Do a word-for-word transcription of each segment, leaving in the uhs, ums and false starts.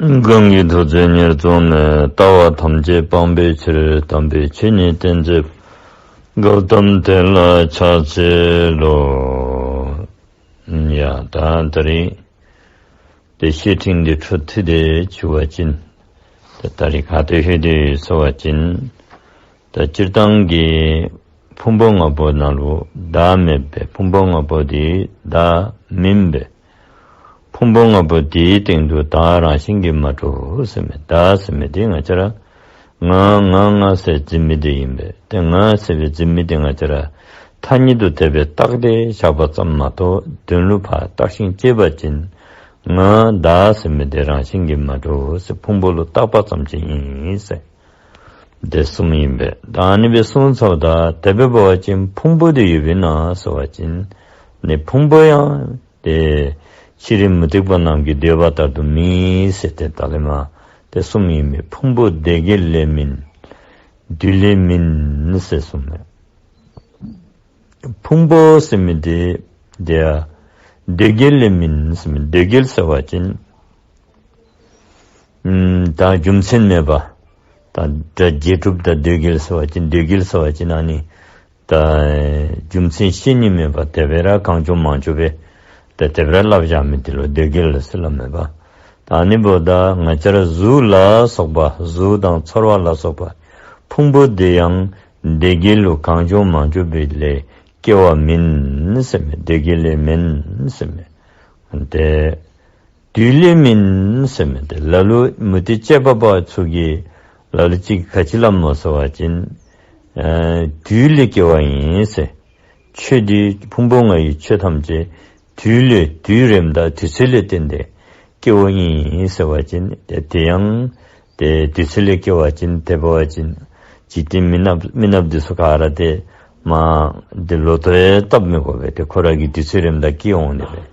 གང་གིས་ཐུགས་བརྩེ་ཉེར་བཟུང་ནས། ལྟ་བ་ཐམས་ཅད་སྤང་བའི་ཕྱིར། དམ་པའི་ཆོས་ཉིད་བསྟན་མཛད་པ། གོའུ་ཏམ་དེ་ལ་ཕྱག་འཚལ་ལོ། ཡ་ད་ད་རེས་དེ་བཤེས་སྤྲིང་འདི་འཕྲོ་མཐུད་དེ་ཞུ་བ་ཅིན། ད་ད་རེས་ག་དུས་ཤོད་དུས་སོ་བ་ཅིན། ད་སྤྱིར་བཏང་གི་ཕུང་པོ་ལྔ་པོ་ནང་ལུ་བདག་མེད་པའི་ཕུང་པོ་ལྔ་པོ་དེ་བདག་མིན་པས། ཕུང་པོ་ལྔ་པོ་དེའི་སྟེང་དུ་བདག་རང་བཞིན་གྱིས་མ་གྲུབ་ཟེར་མི། བདག་ཟེར་མི་དེ་ང་བཅས་ར་ང་ང་ང་ཟེར་འཛིན་མི་དེ་ཡིན་པས། དེ་ང་ཟེར་བའི་འཛིན་མི་དེ་ང་བཅས་ར་ཐ་སྙད་དུ་དེ་སྦེ་བཏགས་ཏེ་བཞག་པ་ཙམ་མ་གཏོགས་དོན་ལུ་ཕར་བཏགས་ཤིང་དཔྱད་པ་ཅིན་ང་བདག་ཟེར་མི་དེ་རང་བཞིན་གྱིས་མ་གྲུབ་ཟེར། ཕུང་པོ་ལུ་བཏགས་པ་ཙམ་ཅིག་ཡིན་ཟེར། དེ་གསུམ་ཡིན་པས། ད་ཨ་ནི་སྦེ་གསུངས་ཚརཝ་ད་དེ་སྦེ་འབད་བ་ཅིན་ཕུང་པོ་དེ་ཡོདཔ་ཨིན་ན་ཟེར་བ་ཅིན་ནི་ཕུང་པོ་ཡང་དེ་ཕྱི་རོལ་མུ་སྟེགས་པ་རྣམས་ཀྱི་འདོད་པ་ལྟར་དུ་མེད་ཟེར། ཏེ་ད་ལས་མ་དེ་གསུམ་ཡིན་པས། ཕུང་པོ་འདོད་རྒྱལ་ལས་མིན། དུས་ལས་མིན་ཟེར་གསུངས་མས། ཕུང་པོ་ཟེར་མི་དེ་དེ་ཡང་འདོད་རྒྱལ་ལས་མིན་ཟེར་མི། འདོད་རྒྱལ་ཟེར་བ་ཅིན་ཨམ་ད་རྒྱུ་མཚན་མེད་པ། ད་ད་རྗེས་གྲུབ་ད་འདོད་རྒྱལ་ཟེར་བ་ཅིན། འདོད་རྒྱལ་ཟེར་བ་ཅིན་ཨ་ནི་ད་རྒྱུ་མཚན་ཤེས་ནི་མེད་པ། དེ་སྦེ་ར་གང་བྱུང་མང་བྱུང་སྦེ་ད་དེ་སྦེ་ར་སླབ་བཞག་མི་དེ་ལུ་འདོད་རྒྱལ་ཟེར་སླབ་མས་པ། ད་ཨ་ནི་འབདཝ་ད་ང་བཅས་ར་གཟུགས་ལ་སོགས་པ། གཟུགས་དང་ཚོར་བ་ལ་སོགས་པ་ཕུང་པོ་དེ་ཡང་འདོད་རྒྱལ་ལུ་གང་བྱུང་མང་བྱུང་སྦེ་ལས་སྐྱེ་བ་མིན་ཟེར་མས། འདོད་རྒྱལ་ལས་མིན་ཟེར་མས། དེ་དུས་ལས་མིན་ཟེར་མི་དེ་ལ་ལུ་མུ་སྟེགས་དཔྱད་པ་པ་ཚུ་གིས་ལ་ལུ་ཅིག་ག་ཅི་སླབ་སྨོ་ཟེར་བ་ཅིན་ཨ་དུས་ལས་སྐྱེ་བ་ཡིན་ཟེར། ཆོས་འདི་ཕུང་པོ་ལྔ་ཡི་ཆོས་ཐམས་ཅད་དུས་ལས་དུས་རིམ་དང་དུས་ཚོད་ལས་བརྟེན་ཏེ་སྐྱེ་བ་ཡིན་ཟེར་བ་ཅིན་དེ་དེ་ཡང་དེ་དུས་ཚོད་ལས་སྐྱེ་བ་ཅིན་དེ་འབད་བ་ཅིན་འཇིག་རྟེན་མི་ནག་མི་ནག་འདི་ཚུ་ག་ར་དེ་མ་དེ་ལོ་ཐོ་ཡང་བཏབ་མི་དགོ་པས། དེ་ཁོ་ར་གི་དུས་ཚོད་རིམ་དང་སྐྱེ་འོང་ནི་རེད།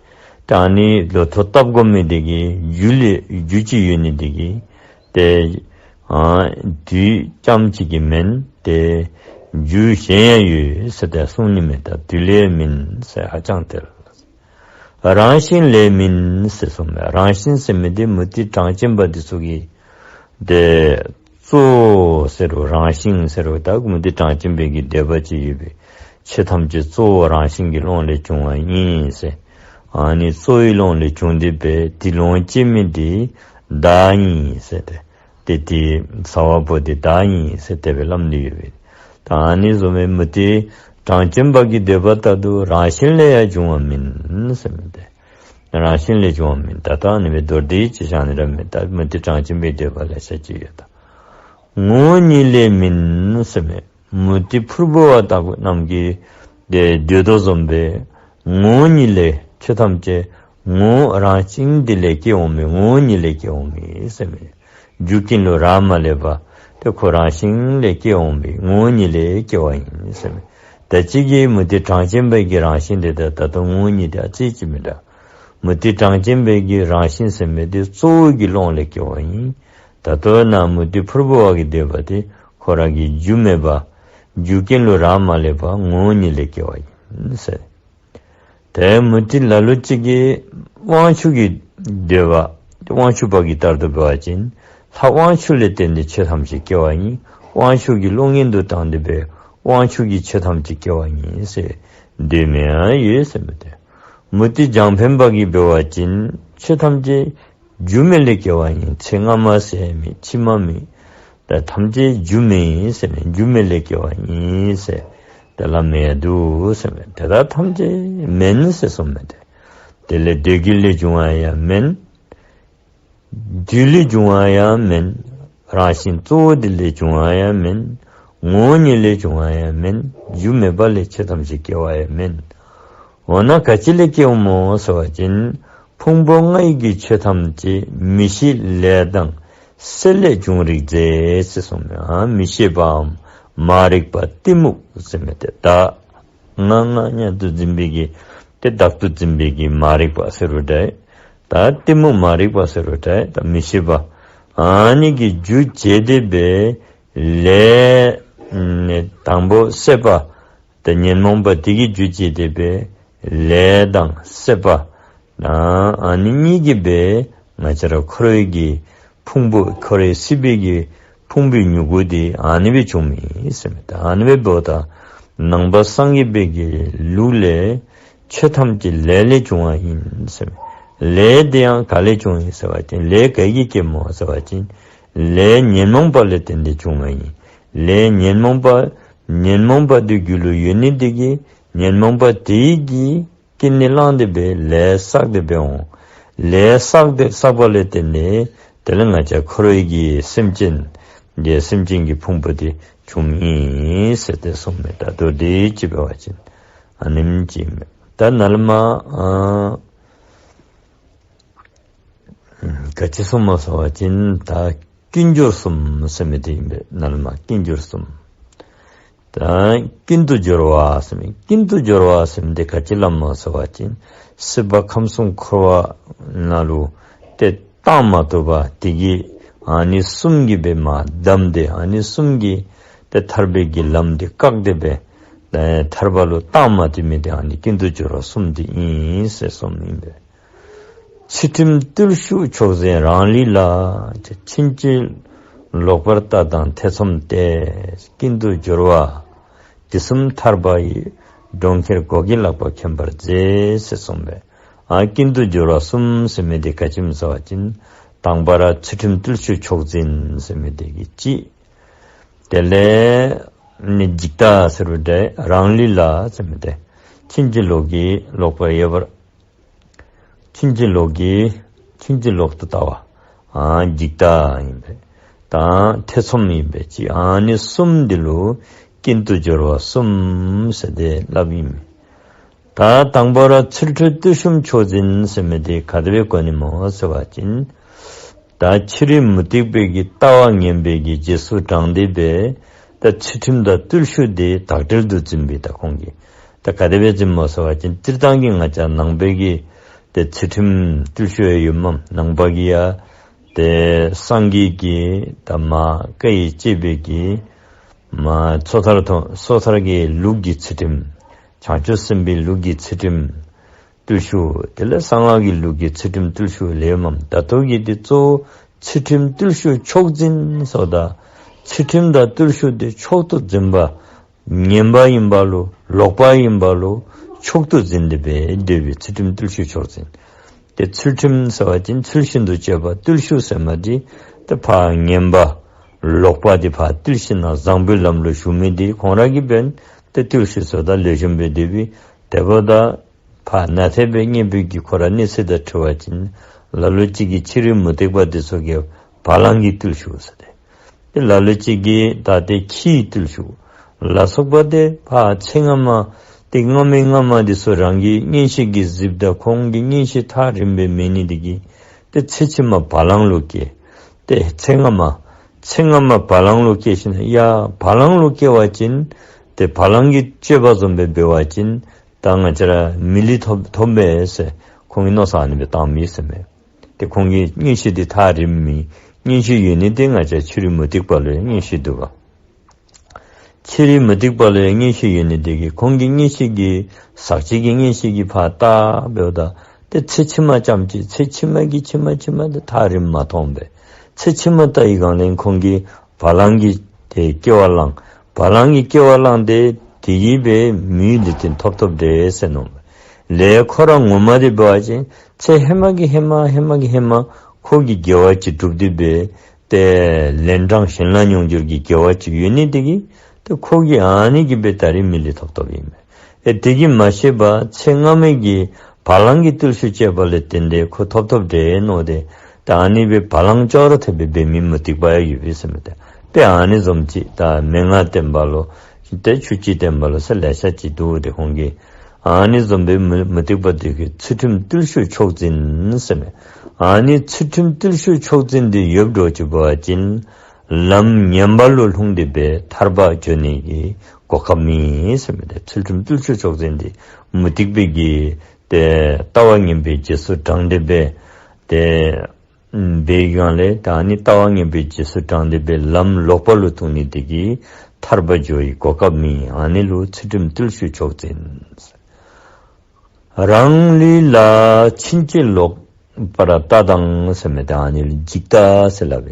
ད་ཨ་ནི་ལོ་ཐོ་བཏབ་དགོ་མི་དེ་གི་རྒྱུ་ལས་རྒྱུ་ཅིག་ཡོད་ནི་དེ་གིས་དེ་ཨ་དུས་ཙམ་ཅིག་གིས་མིན། དེ་རྒྱུ་གཞན་ཡང་ཡོད་ཟེར་ཏེ་གསུངས་ནི་མེད། ད་དུས་ལས་མིན་ཟེར་ཧ་ཅང་ཐལ། རང་བཞིན་ལས་མིན་ཟེར་གསུངས་མས། རང་བཞིན་ཟེར་མི་དེ་མུ་སྟེགས་གྲངས་ཅན་པ་འདི་ཚུ་གིས་དེ་གཙོ་བོ་ཟེར་རུང་རང་བཞིན་ཟེར་རུང་ད་མུ་སྟེགས་གྲངས་ཅན་པའི་གི་འདོད་པ་ཅིག་ཡོད་པས། ཆོས་ཐམས་ཅད་གཙོ་བོ་རང་བཞིན་གྱི་ཀློང་ལས་བྱུང་བ་ཡིན་ཟེར། ཨ་ནི་གཙོ་བོའི་ཀློང་ལས་བྱུང་སྟེ་སྦེ་དེ་ལོངས་སྤྱོད་མི་དེ་བདག་ཡིན་ཟེར་ཏེ། དེ་དེ་ཟ་བ་པོ་དེ་བདག་ཡིན་ཟེར་དེ་སྦེ་སླབ་ནི་ཡོད་པས། ད་ཨ་ནི་བཟུམ་སྦེ་མུ་སྟེགས་གྲངས་ཅན་པ་གི་འདོད་པ་ལྟར་དུ་རང་བཞིན་ལས་ཡང་བྱུང་བ་མིན་ཟེར་མི་དེ། རང་བཞིན་ལས་བྱུང་བ་མིན། ད་ལྟ་ནི་མི་མདོར་བསྡུས་ཅིག་བཞག་ནི་ར་མེད། ད་མུ་སྟེགས་གྲངས་ཅན་པའི་འདོད་པ་ལེ་ཤ་ཅིག་ཡོད་ད། ངོ་བོ་ཉིད་ལས་མིན་ཟེར་མི། མུ་སྟེགས་ཕུར་བུ་བ་ལྟ་བུ་རྣམས་ཀྱིས་དེ་འདོད་དོ་བཟུམ་སྦེ་ངོ་བོ་ཉིད་ལས་ཆོས་ཐམས་ཅད་ངོ་བོ་རང་བཞིན་དེ་ལས་སྐྱེ་འོང་མི། ངོ་བོ་ཉིད་ལས་སྐྱེ་འོང་མི་ཟེར་མི། རྒྱུ་རྐྱེན་ལུ་རག་མ་ལས་པ་དེ་ཁོ་རང་བཞིན་ལས་སྐྱེ་འོང་བའི་ངོ་བོ་ཉིད་ལས་སྐྱེ་བ་ཡིན་ཟེར་མི། ད་ཅི་གི་མུ་སྟེགས་གྲངས་ཅན་པའི་གི་རང་བཞིན་དེ་ད་ད་དུང་ངོ་བོ་ཉིད་དེ་ཨ་ཙི་ཅིག་མི་འདྲ། མུ་སྟེགས་གྲངས་ཅན་པའི་གི་རང་བཞིན་ཟེར་མི་དེ་གཙོ་བོ་གི་ཀློང་ལས་སྐྱེ་བ་ཡིན། ད་ལྟོ་ན་མུ་སྟེགས་ཕུར་བུ་བ་གི་འདོད་པ་དེ་ཁོ་རང་གི་རྒྱུ་མེད་པ། རྒྱུ་རྐྱེན་ལུ་རག་མ་ལས་པ་ངོ་བོ་ཉིད་ལས་སྐྱེ་བ་ཡིན་ཟེར། དེ་མུ་སྟེགས་ལ་ལུ་ཅིག་གིས་དབང་ཕྱུག་གི་འདོད་པ། དབང་ཕྱུག་པ་གི་ལྟར་དུ་འབད་བ་ཅིན་ལྷ་དབང་ཕྱུག་ལས་བརྟེན་ཏེ་ཆོས་ཐམས་ཅད་སྐྱེ་བ་ཡིན། དབང་ཕྱུག་གི་བློ་ངན་དུ་བཏང་སྟེ་སྦེ་དབང་ཕྱུག་གི་ཆོས་ཐམས་ཅད་སྐྱེ་བ་ཡིན་ཟེར་འདོད་མི་ཡང་ཡོད་ཟེར་མི་དེ། མུ་སྟེགས་རྒྱང་འཕེན་པ་གིས་འབད་བ་ཅིན་ཆོས་ཐམས་ཅད་རྒྱུ་མེད་ལས་སྐྱེ་བ་ཡིན། ཚེ་སྔ་མ་ཟེར་མེད། ཕྱི་མ་མེད། ད་ཐམས་ཅད་རྒྱུ་མེད་ཟེར་མི། རྒྱུ་མེད་ལས་སྐྱེ་བ་ཡིན་ཟེར་ད་སླབ་མི་ཡང་འདུག་ཟེར་མི། དེ་དག་ཐམས་ཅད་མིན་ཟེར་གསུངས་མི་དེ། དེ་ལས་འདོད་རྒྱལ་ལས་བྱུང་བ་ཡང་མིན། དུས་ལས་བྱུང་བ་ཡང་མིན། རང་བཞིན་གཙོ་བོ་དེ་ལས་བྱུང་བ་ཡང་མིན། ངོ་བོ་ཉིད་ལས་བྱུང་བ་ཡང་མིན། རྒྱུ་མེད་པ་ལས་ཆོས་ཐམས་ཅད་སྐྱེ་བ་ཡང་མིན། འོ་ན་ག་ཅི་ལས་སྐྱེ་འོང་སྨོ་ཟེར་བ་ཅིན་ཕུང་པོ་ལྔ་ཡི་གི་ཆོས་ཐམས་ཅད་མི་ཤེས་ལས་དང་སྲེད་ལས་བྱུང་རིག་རྫས་ཟེར་གསུངས་མི། ཨ་མི་ཤེས་པའམ་མ་རིག་པ་གཏི་མུག་ཟེར་མི་དེ་ད། ང་ང་སྙམ་དུ་འཛིན་པའི་གི་དེ་བདག་ཏུ་འཛིན་པའི་གི་མ་རིག་པ་ཟེར་རུང་འདྲ། ད་གཏི་མུག་མ་རིག་པ་ཟེར་རུང་འདྲ། ད་མི་ཤེས་པ། ཨ་ནི་གི་རྒྱུ་བྱས་ཏེ་སྦེ་ལས་ཨ་དང་པོ་སྲེད་པ། ད་ཉོན་མོངས་པ་དེ་གི་རྒྱུ་བྱས་ཏེ་སྦེ་ལས་དང་སྲེད་པ། ཨ་ནི་གཉིས་ཀྱིས་སྦེ་ང་བཅས་ར་འཁོར་བའི་གི་ ཕུང་པོ་འཁོར་བའི་སྲིད་པའི་གི་ཕུང་པོའི་མྱུ་གུ་དེ་ཨ་ནི་བས་བྱུང་མི་ཟེར་མི་ད་ཨ་ནི་བས་འབོ་ད་ནང་པ་སངས་རྒྱས་པའི་གི་ལུགས་ལས། ཆོས་ཐམས་ཅད་ལས་ལས་བྱུང་བ་ཡིན་ཟེར། ལས་དེ་ཡང་ག་ལས་བྱུང་ཡིན་ཟེར་བ་ཅིན་ལས་ག་གིས་སྐྱེས་མོ་ཟེར་བ་ཅིན། ལས་ཉོན་མོངས་པ་ལས་བརྟེན་ཏེ་བྱུང་བ་ཡིན། ལས་ཉོན་མོངས་པ། ཉོན་མོངས་པ་དེ་རྒྱུད་ལ་ཡོད་ནི་དེ་གིས་ཉོན་མོངས་པ་དེའི་གིས་ཀུན་ནས་བསླངས་ཏེ་འབད་ལས་བསགས་ཏེ་འབད་འོང་། ལས་བསགས་ཏེ་བསགས་པ་ལས་བརྟེན་ནས་དེ་ལ་ང་བཅས་འཁོར་བའི་གི་སེམས་ཅན། འདི་སེམས་ཅན་གྱི་ཕུང་པོ་དེ་བྱུང་ཡིན་ཟེར་ཏེ་གསུངས་མེད་ད་དོ་དེ་ཅི་འབད་བ་ཅིན། ཨ་ནེམ་ཅི་མེད། ད་ནཱ་ལས་མར་ཨ་ག་ཅི་གསུངས་མ་སོང་བ་ཅིན་ད་ཀུན་སྦྱོར་གསུམ་ཟེར་མི་དེ་ཡིན་པས། ནཱ་ལས་མར་ཀུན་སྦྱོར་གསུམ། ད་ཀུན་ཏུ་སྦྱོར་བ་ཟེར་མི་ཀུན་ཏུ་སྦྱོར་བ་ཟེར་མི་དེ་ག་ཅི་ལ་མ་སོང་བ་ཅིན་སྲིད་པ་ཁམས་གསུམ་འཁོར་བ་ནང་ལུ་དེ་བཏང་མ་ཐུབ་པ་དེ་གིས་ཨ་ནི་གསུམ་གྱིས་འབད་མ་བསྡམས་ཏེ་ཨ་ནི་གསུམ་གྱིས་དེ་ཐར་པའི་གི་ལམ་དེ་བཀག་སྟེ་འབད་ཐར་པ་ལུ་བཏང་མ་ཐུབ་མི་དེ་ཨ་ནི་ཀུན་ཏུ་སྦྱོར་བ་གསུམ་དེ་ཡིན་ཟེར་གསུངས་ཡིན་པས། ཚུལ་ཁྲིམས་བརྟུལ་ཞུགས་མཆོག་འཛིན་རང་ལུས་ལ། ཕྱིན་ཅི་ལོག་པར་ལྟ་དང་ཐེ་ཚོམ་སྟེ། ཀུན་ཏུ་སྦྱོར་བ་འདི་གསུམ་ཐར་པ་ཡི། གྲོང་ཁྱེར་སྒོ་བརྒྱད་ལག་པ་མཁྱེན་པར་མཛད་ཟེར་གསུངས་པས། ཨ་ཀུན་ཏུ་སྦྱོར་བ་གསུམ་ཟེར་མི་དེ་ག་ཅི་སྨོ་ཟེར་བ་ཅིན་དང་པ་ར་ཚུལ་ཁྲིམས་བརྟུལ་ཞུགས་མཆོག་འཛིན་ཟེར་མི་དེ་གི་གཅིག་དེ་ལས་ནི་འཇིག་ལྟ་ཟེར་བ་འདྲ་རང་ལུས་ལ་ཟེར་མི་དེ་ཕྱིན་ཅི་ལོག་གི་ལོག་པར་ཡོད་པར། ཕྱིན་ཅི་ལོག་གི་ཕྱིན་ཅི་ལོག་ཏུ་ལྟ་བ། ཨ་འཇིག་ལྟ་ཡིན་པས། དང་ཐེ་ཚོམ་ཡིན་པས་ཅི་ཨ་ནི་གསུམ་འདི་ལུ་ཀུན་ཏུ་སྦྱོར་བ་གསུམ་ཟེར་ཏེ་ལབ་ཡིན། ད་དང་པོ་ར་ཚུལ་ཁྲིམས་བརྟུལ་ཞུགས་མཆོག་འཛིན་ཟེར་མི་དེ་ག་དེ་སྦེ་གོ་ནི་སྨོ་ཟེར་བ་ཅིན། ད་ཕྱི་རོལ་མུ་སྟེགས་པའི་གི་ལྟ་བ་ངན་པའི་གི་རྗེས་སུ་འབྲངས་ཏེ་འབད་ད་ཚུལ་ཁྲིམས་དང་བརྟུལ་ཞུགས་དེ་དག་བྲལ་དུ་འཛིན་པའི་ད་ཁོང་གིས་ད་ག་དེ་སྦེ་འཛིན་སྨོ་ཟེར་བ་ཅིན་སྤྱིར་བཏང་གི་ང་བཅས་ནང་པའི་གི་དེ་ཚུལ་ཁྲིམས་བརྟུལ་ཞུགས་ཡོད་མམ། ནང་པ་གི་ཡ་དེ་སངས་རྒྱས་ཀྱི་ད་མ་བཀའ་ཡིས་གཙོས་པའི་གི་མ་སོ་ཐར་ཐོ་སོ་ཐར་གྱི་ལུགས་ཀྱི་ཚུལ་ཁྲིམས། བྱང་ཆུབ་སེམས་དཔའི་ལུགས་ཀྱི་ཚུལ་ཁྲིམས་བརྟུལ་ཞུགས། དེ་ལས་གསང་སྔགས་ཀྱི་ལུགས་ཀྱི་ཚུལ་ཁྲིམས་བརྟུལ་ཞུགས་ལེགས་མམ། ད་ལྟོ་གི་དེ་གཙོ་བོ་ཚུལ་ཁྲིམས་བརྟུལ་ཞུགས་མཆོག་འཛིན་སོགས་དང་། ཚུལ་ཁྲིམས་དང་བརྟུལ་ཞུགས་དེ་མཆོག་ཏུ་འཛིན་པ། ངན་པ་ཡིན་པ་ལུ་ལོག་པ་ཡིན་པ་ལུ་མཆོག་ཏུ་འཛིན་ཏེ་འབད་སྡོད་པའི་ཚུལ་ཁྲིམས་བརྟུལ་ཞུགས་མཆོག་འཛིན། དེ་ཚུལ་ཁྲིམས་ཟེར་བ་ཅིན་ཚུལ་བཞིན་དུ་སྤྱོད་པ། བརྟུལ་ཞུགས་ཟེར་མི་དེ་དེ་ཕར་ངན་པ་ལོག་པ་དེ་ཕར་བཏུལ་ཞིནམ་བཟང་པོའི་ལམ་ལུ་ཞུགས་མི་དེ་ཁོང་ར་གིས་འབད་དེ་བརྟུལ་ཞུགས་ཟེརཝ་ད་ལེགས་ཤོམ་སྦེ་སྡོད་པའི་དེ་འབདཝ་ད་ཕར་ནཱ་ཐེ་བའི་གཉེན་པོའི་གི་ཁོ་ར་གནས་ཚུལ་དང་འཁྲིལ་བ་ཅིན་ལ་ལུ་ཅིག་གིས་ཕྱི་རོལ་མུ་སྟེགས་པ་དེ་ཚུ་གིས་བ་ལང་གི་བརྟུལ་ཞུགས་ཟེར་ཏེ། དེ་ལ་ལུ་ཅིག་གིས་ད་དེ་ཁྱིའི་བརྟུལ་ཞུགས་ལ་སོགས་པ་དེ་ཕར་ཚེ་སྔ་མ་དེ་སྔ་མའི་སྔ་མ་དེ་ཚུ་རང་གི་གཉེན་བཤེས་ཀྱིས་གཟིགསཔ་ད་ཁོང་གི་གཉེན་བཤེས་ཐག་རིངམ་སྦེ་མེད་ནི་དེ་གིས་དེ་ཚེ་ཕྱི་མ་བ་ལང་ལུ་སྐྱེ། དེ་ཚེ་སྔ་མ་ཚེ་སྔ་མ་བ་ལང་ལུ་སྐྱེ་ཞིནམ་ཡ་བ་ལང་ལུ་སྐྱེ་བ་ཅིན་དེ་བ་ལང་གི་སྤྱོད་པ་བཟུམ་སྦེ་འབད་བ་ཅིན་ད་ང་བཅས་ར་མི་ལུས་ཐོབ་ཐོབ་པས་ཟེར་ཁོང་གིས་མནོ་བསམ་ཨ་ནི་སྦེ་བཏངམ་ཨིན་ཟེར་མས། དེ་ཁོང་གི་གཉེན་བཤེས་དེ་ཐག་རིངམ་མེད། གཉེན་བཤེས་ཡོད་ནི་དེ་ང་བཅས་ཕྱི་རོལ་མུ་སྟེགས་པ་ལུ་ཡང་གཉེན་བཤེས་འདུག་པ། ཕྱི་རོལ་མུ་སྟེགས་པ་ལུ་ཡང་གཉེན་བཤེས་ཡོད་ནི་དེ་གིས་ཁོང་གི་གཉེན་བཤེས་ཀྱིས་ཟག་བཅས་ཀྱི་གཉེན་བཤེས་ཀྱིས་ཕར་བལྟ་འབདཝ་ད་དེ་ཚེ་ཕྱི་མ་ཙམ་ཅིག་ཚེ་ཕྱི་མ་གི་ཕྱི་མ་ཕྱི་མ་དེ་ཐག་རིངམ་མ་མཐོང་པས། ཚེ་ཕྱི་མ་བལྟ་བའི་སྒང་ལས་ཁོང་གིས་བ་ལང་གི་དེ་སྐྱེ་བ་བླངས། བ་ལང་གི་སྐྱེ་བ་བླངས་ཏེ་དེ་གིས་འབད་མིའི་ལུས་རྟེན་ཐོབ་ཐོབ་འདྲས་ཟེར་མནོ། ལས་ཁོ་ར་ངོ་མ་དེ་འབད་བ་ཅིན་ཚེ་ཧེ་མ་གི་ཧེ་མ་ཧེ་མ་གི་ཧེ་མ་ཁོ་གི་དགེ་བ་ཅིག་བསྒྲུབས་ཏེ་འབད་དེ་ལན་གྲངས་གཞན་ལ་མྱོང་འགྱུར་གྱི་དགེ་བ་ཅིག་ཡོད་ནི་དེ་གིས་དེ་ཁོ་གིས་ཨ་ནི་གིས་འབད་ད་རིས་མི་ལུས་ཐོབ་ཐོབ་ཨིན་མས། ཨེ་དེ་གིས་མ་ཤེས་པར་ཚེ་སྔ་མའི་གི་བ་ལང་གི་བརྟུལ་ཞུགས་སྤྱད་པ་ལས་བརྟེན་ཏེ་ཁོ་ཐོབ་ཐོབ་འདྲས་མནོ་སྟེ་ད་ཨ་ནི་སྦེ་བ་ལང་ཅོག་ར་འཐད་སྦེ་འབད་མི་མུ་སྟེགས་པ་ཡང་ཡོད་པས་ཟེར་མས། ཏེ་དཔེ་ཨ་ནི་བཟུམ་ཅིག་ད་མན་ངག་བསྟན་པ་ལོ། དེ་ཆོས་སྤྱོད་བསྟན་པ་ལོ་ཟེར་ལེ་ཤ་ཅིག་འདུག། དེ་ཁོང་གིས་ཨ་ནི་བཟུམ་སྦེ་མུ་མུ་སྟེགས་པ་དེ་གིས་ཚུལ་ཁྲིམས་བརྟུལ་ཞུགས་མཆོག་འཛིན་ཟེར་མས། ཨ་ནི་ཚུལ་ཁྲིམས་བརྟུལ་ཞུགས་མཆོག་འཛིན་དེ་ཡོདཔ་འགྱོ་ཅི་འབད་བ་ཅིན་ལམ་ངན་པ་ལུ་ལྷུང་སྟེ་འབད་ཐར་པ་འགྱོ་ནི་གི་གོ་སྐབས་མེད་ཟེར་མས། ཏེ་ཚུལ་ཁྲིམས་བརྟུལ་ཞུགས་མཆོག་འཛིན་དེ་མུ་སྟེགས་པའི་གི་ཏེ་ལྟ་བ་ངན་པའི་རྗེས་སུ་འབྲངས་ཏེ་འབད་ཏེ་འབད་སྒང་ལས་ད་ནི་ལྟ་བ་ངན་པའི་རྗེས་སུ་འབྲངས་ཏེ་འབད་ལམ་ལོག་པ་ལུ་ལྷུང་ནི་དེ་གིས་ཐར་པ་འགྱོ་བའི་གོ་སྐབས་མེད། ཨ་ནི་ལུ་ཚུལ་ཁྲིམས་བརྟུལ་ཞུགས་མཆོག་འཛིན། རང་ལུས་ལ་ཕྱིན་ཅི་ལོག་ པར་ལྟ་དང་ཟེར་མི་དེ་ཨ་ནི་ལ་འཇིག་ལྟ་ཟེར་ལབ་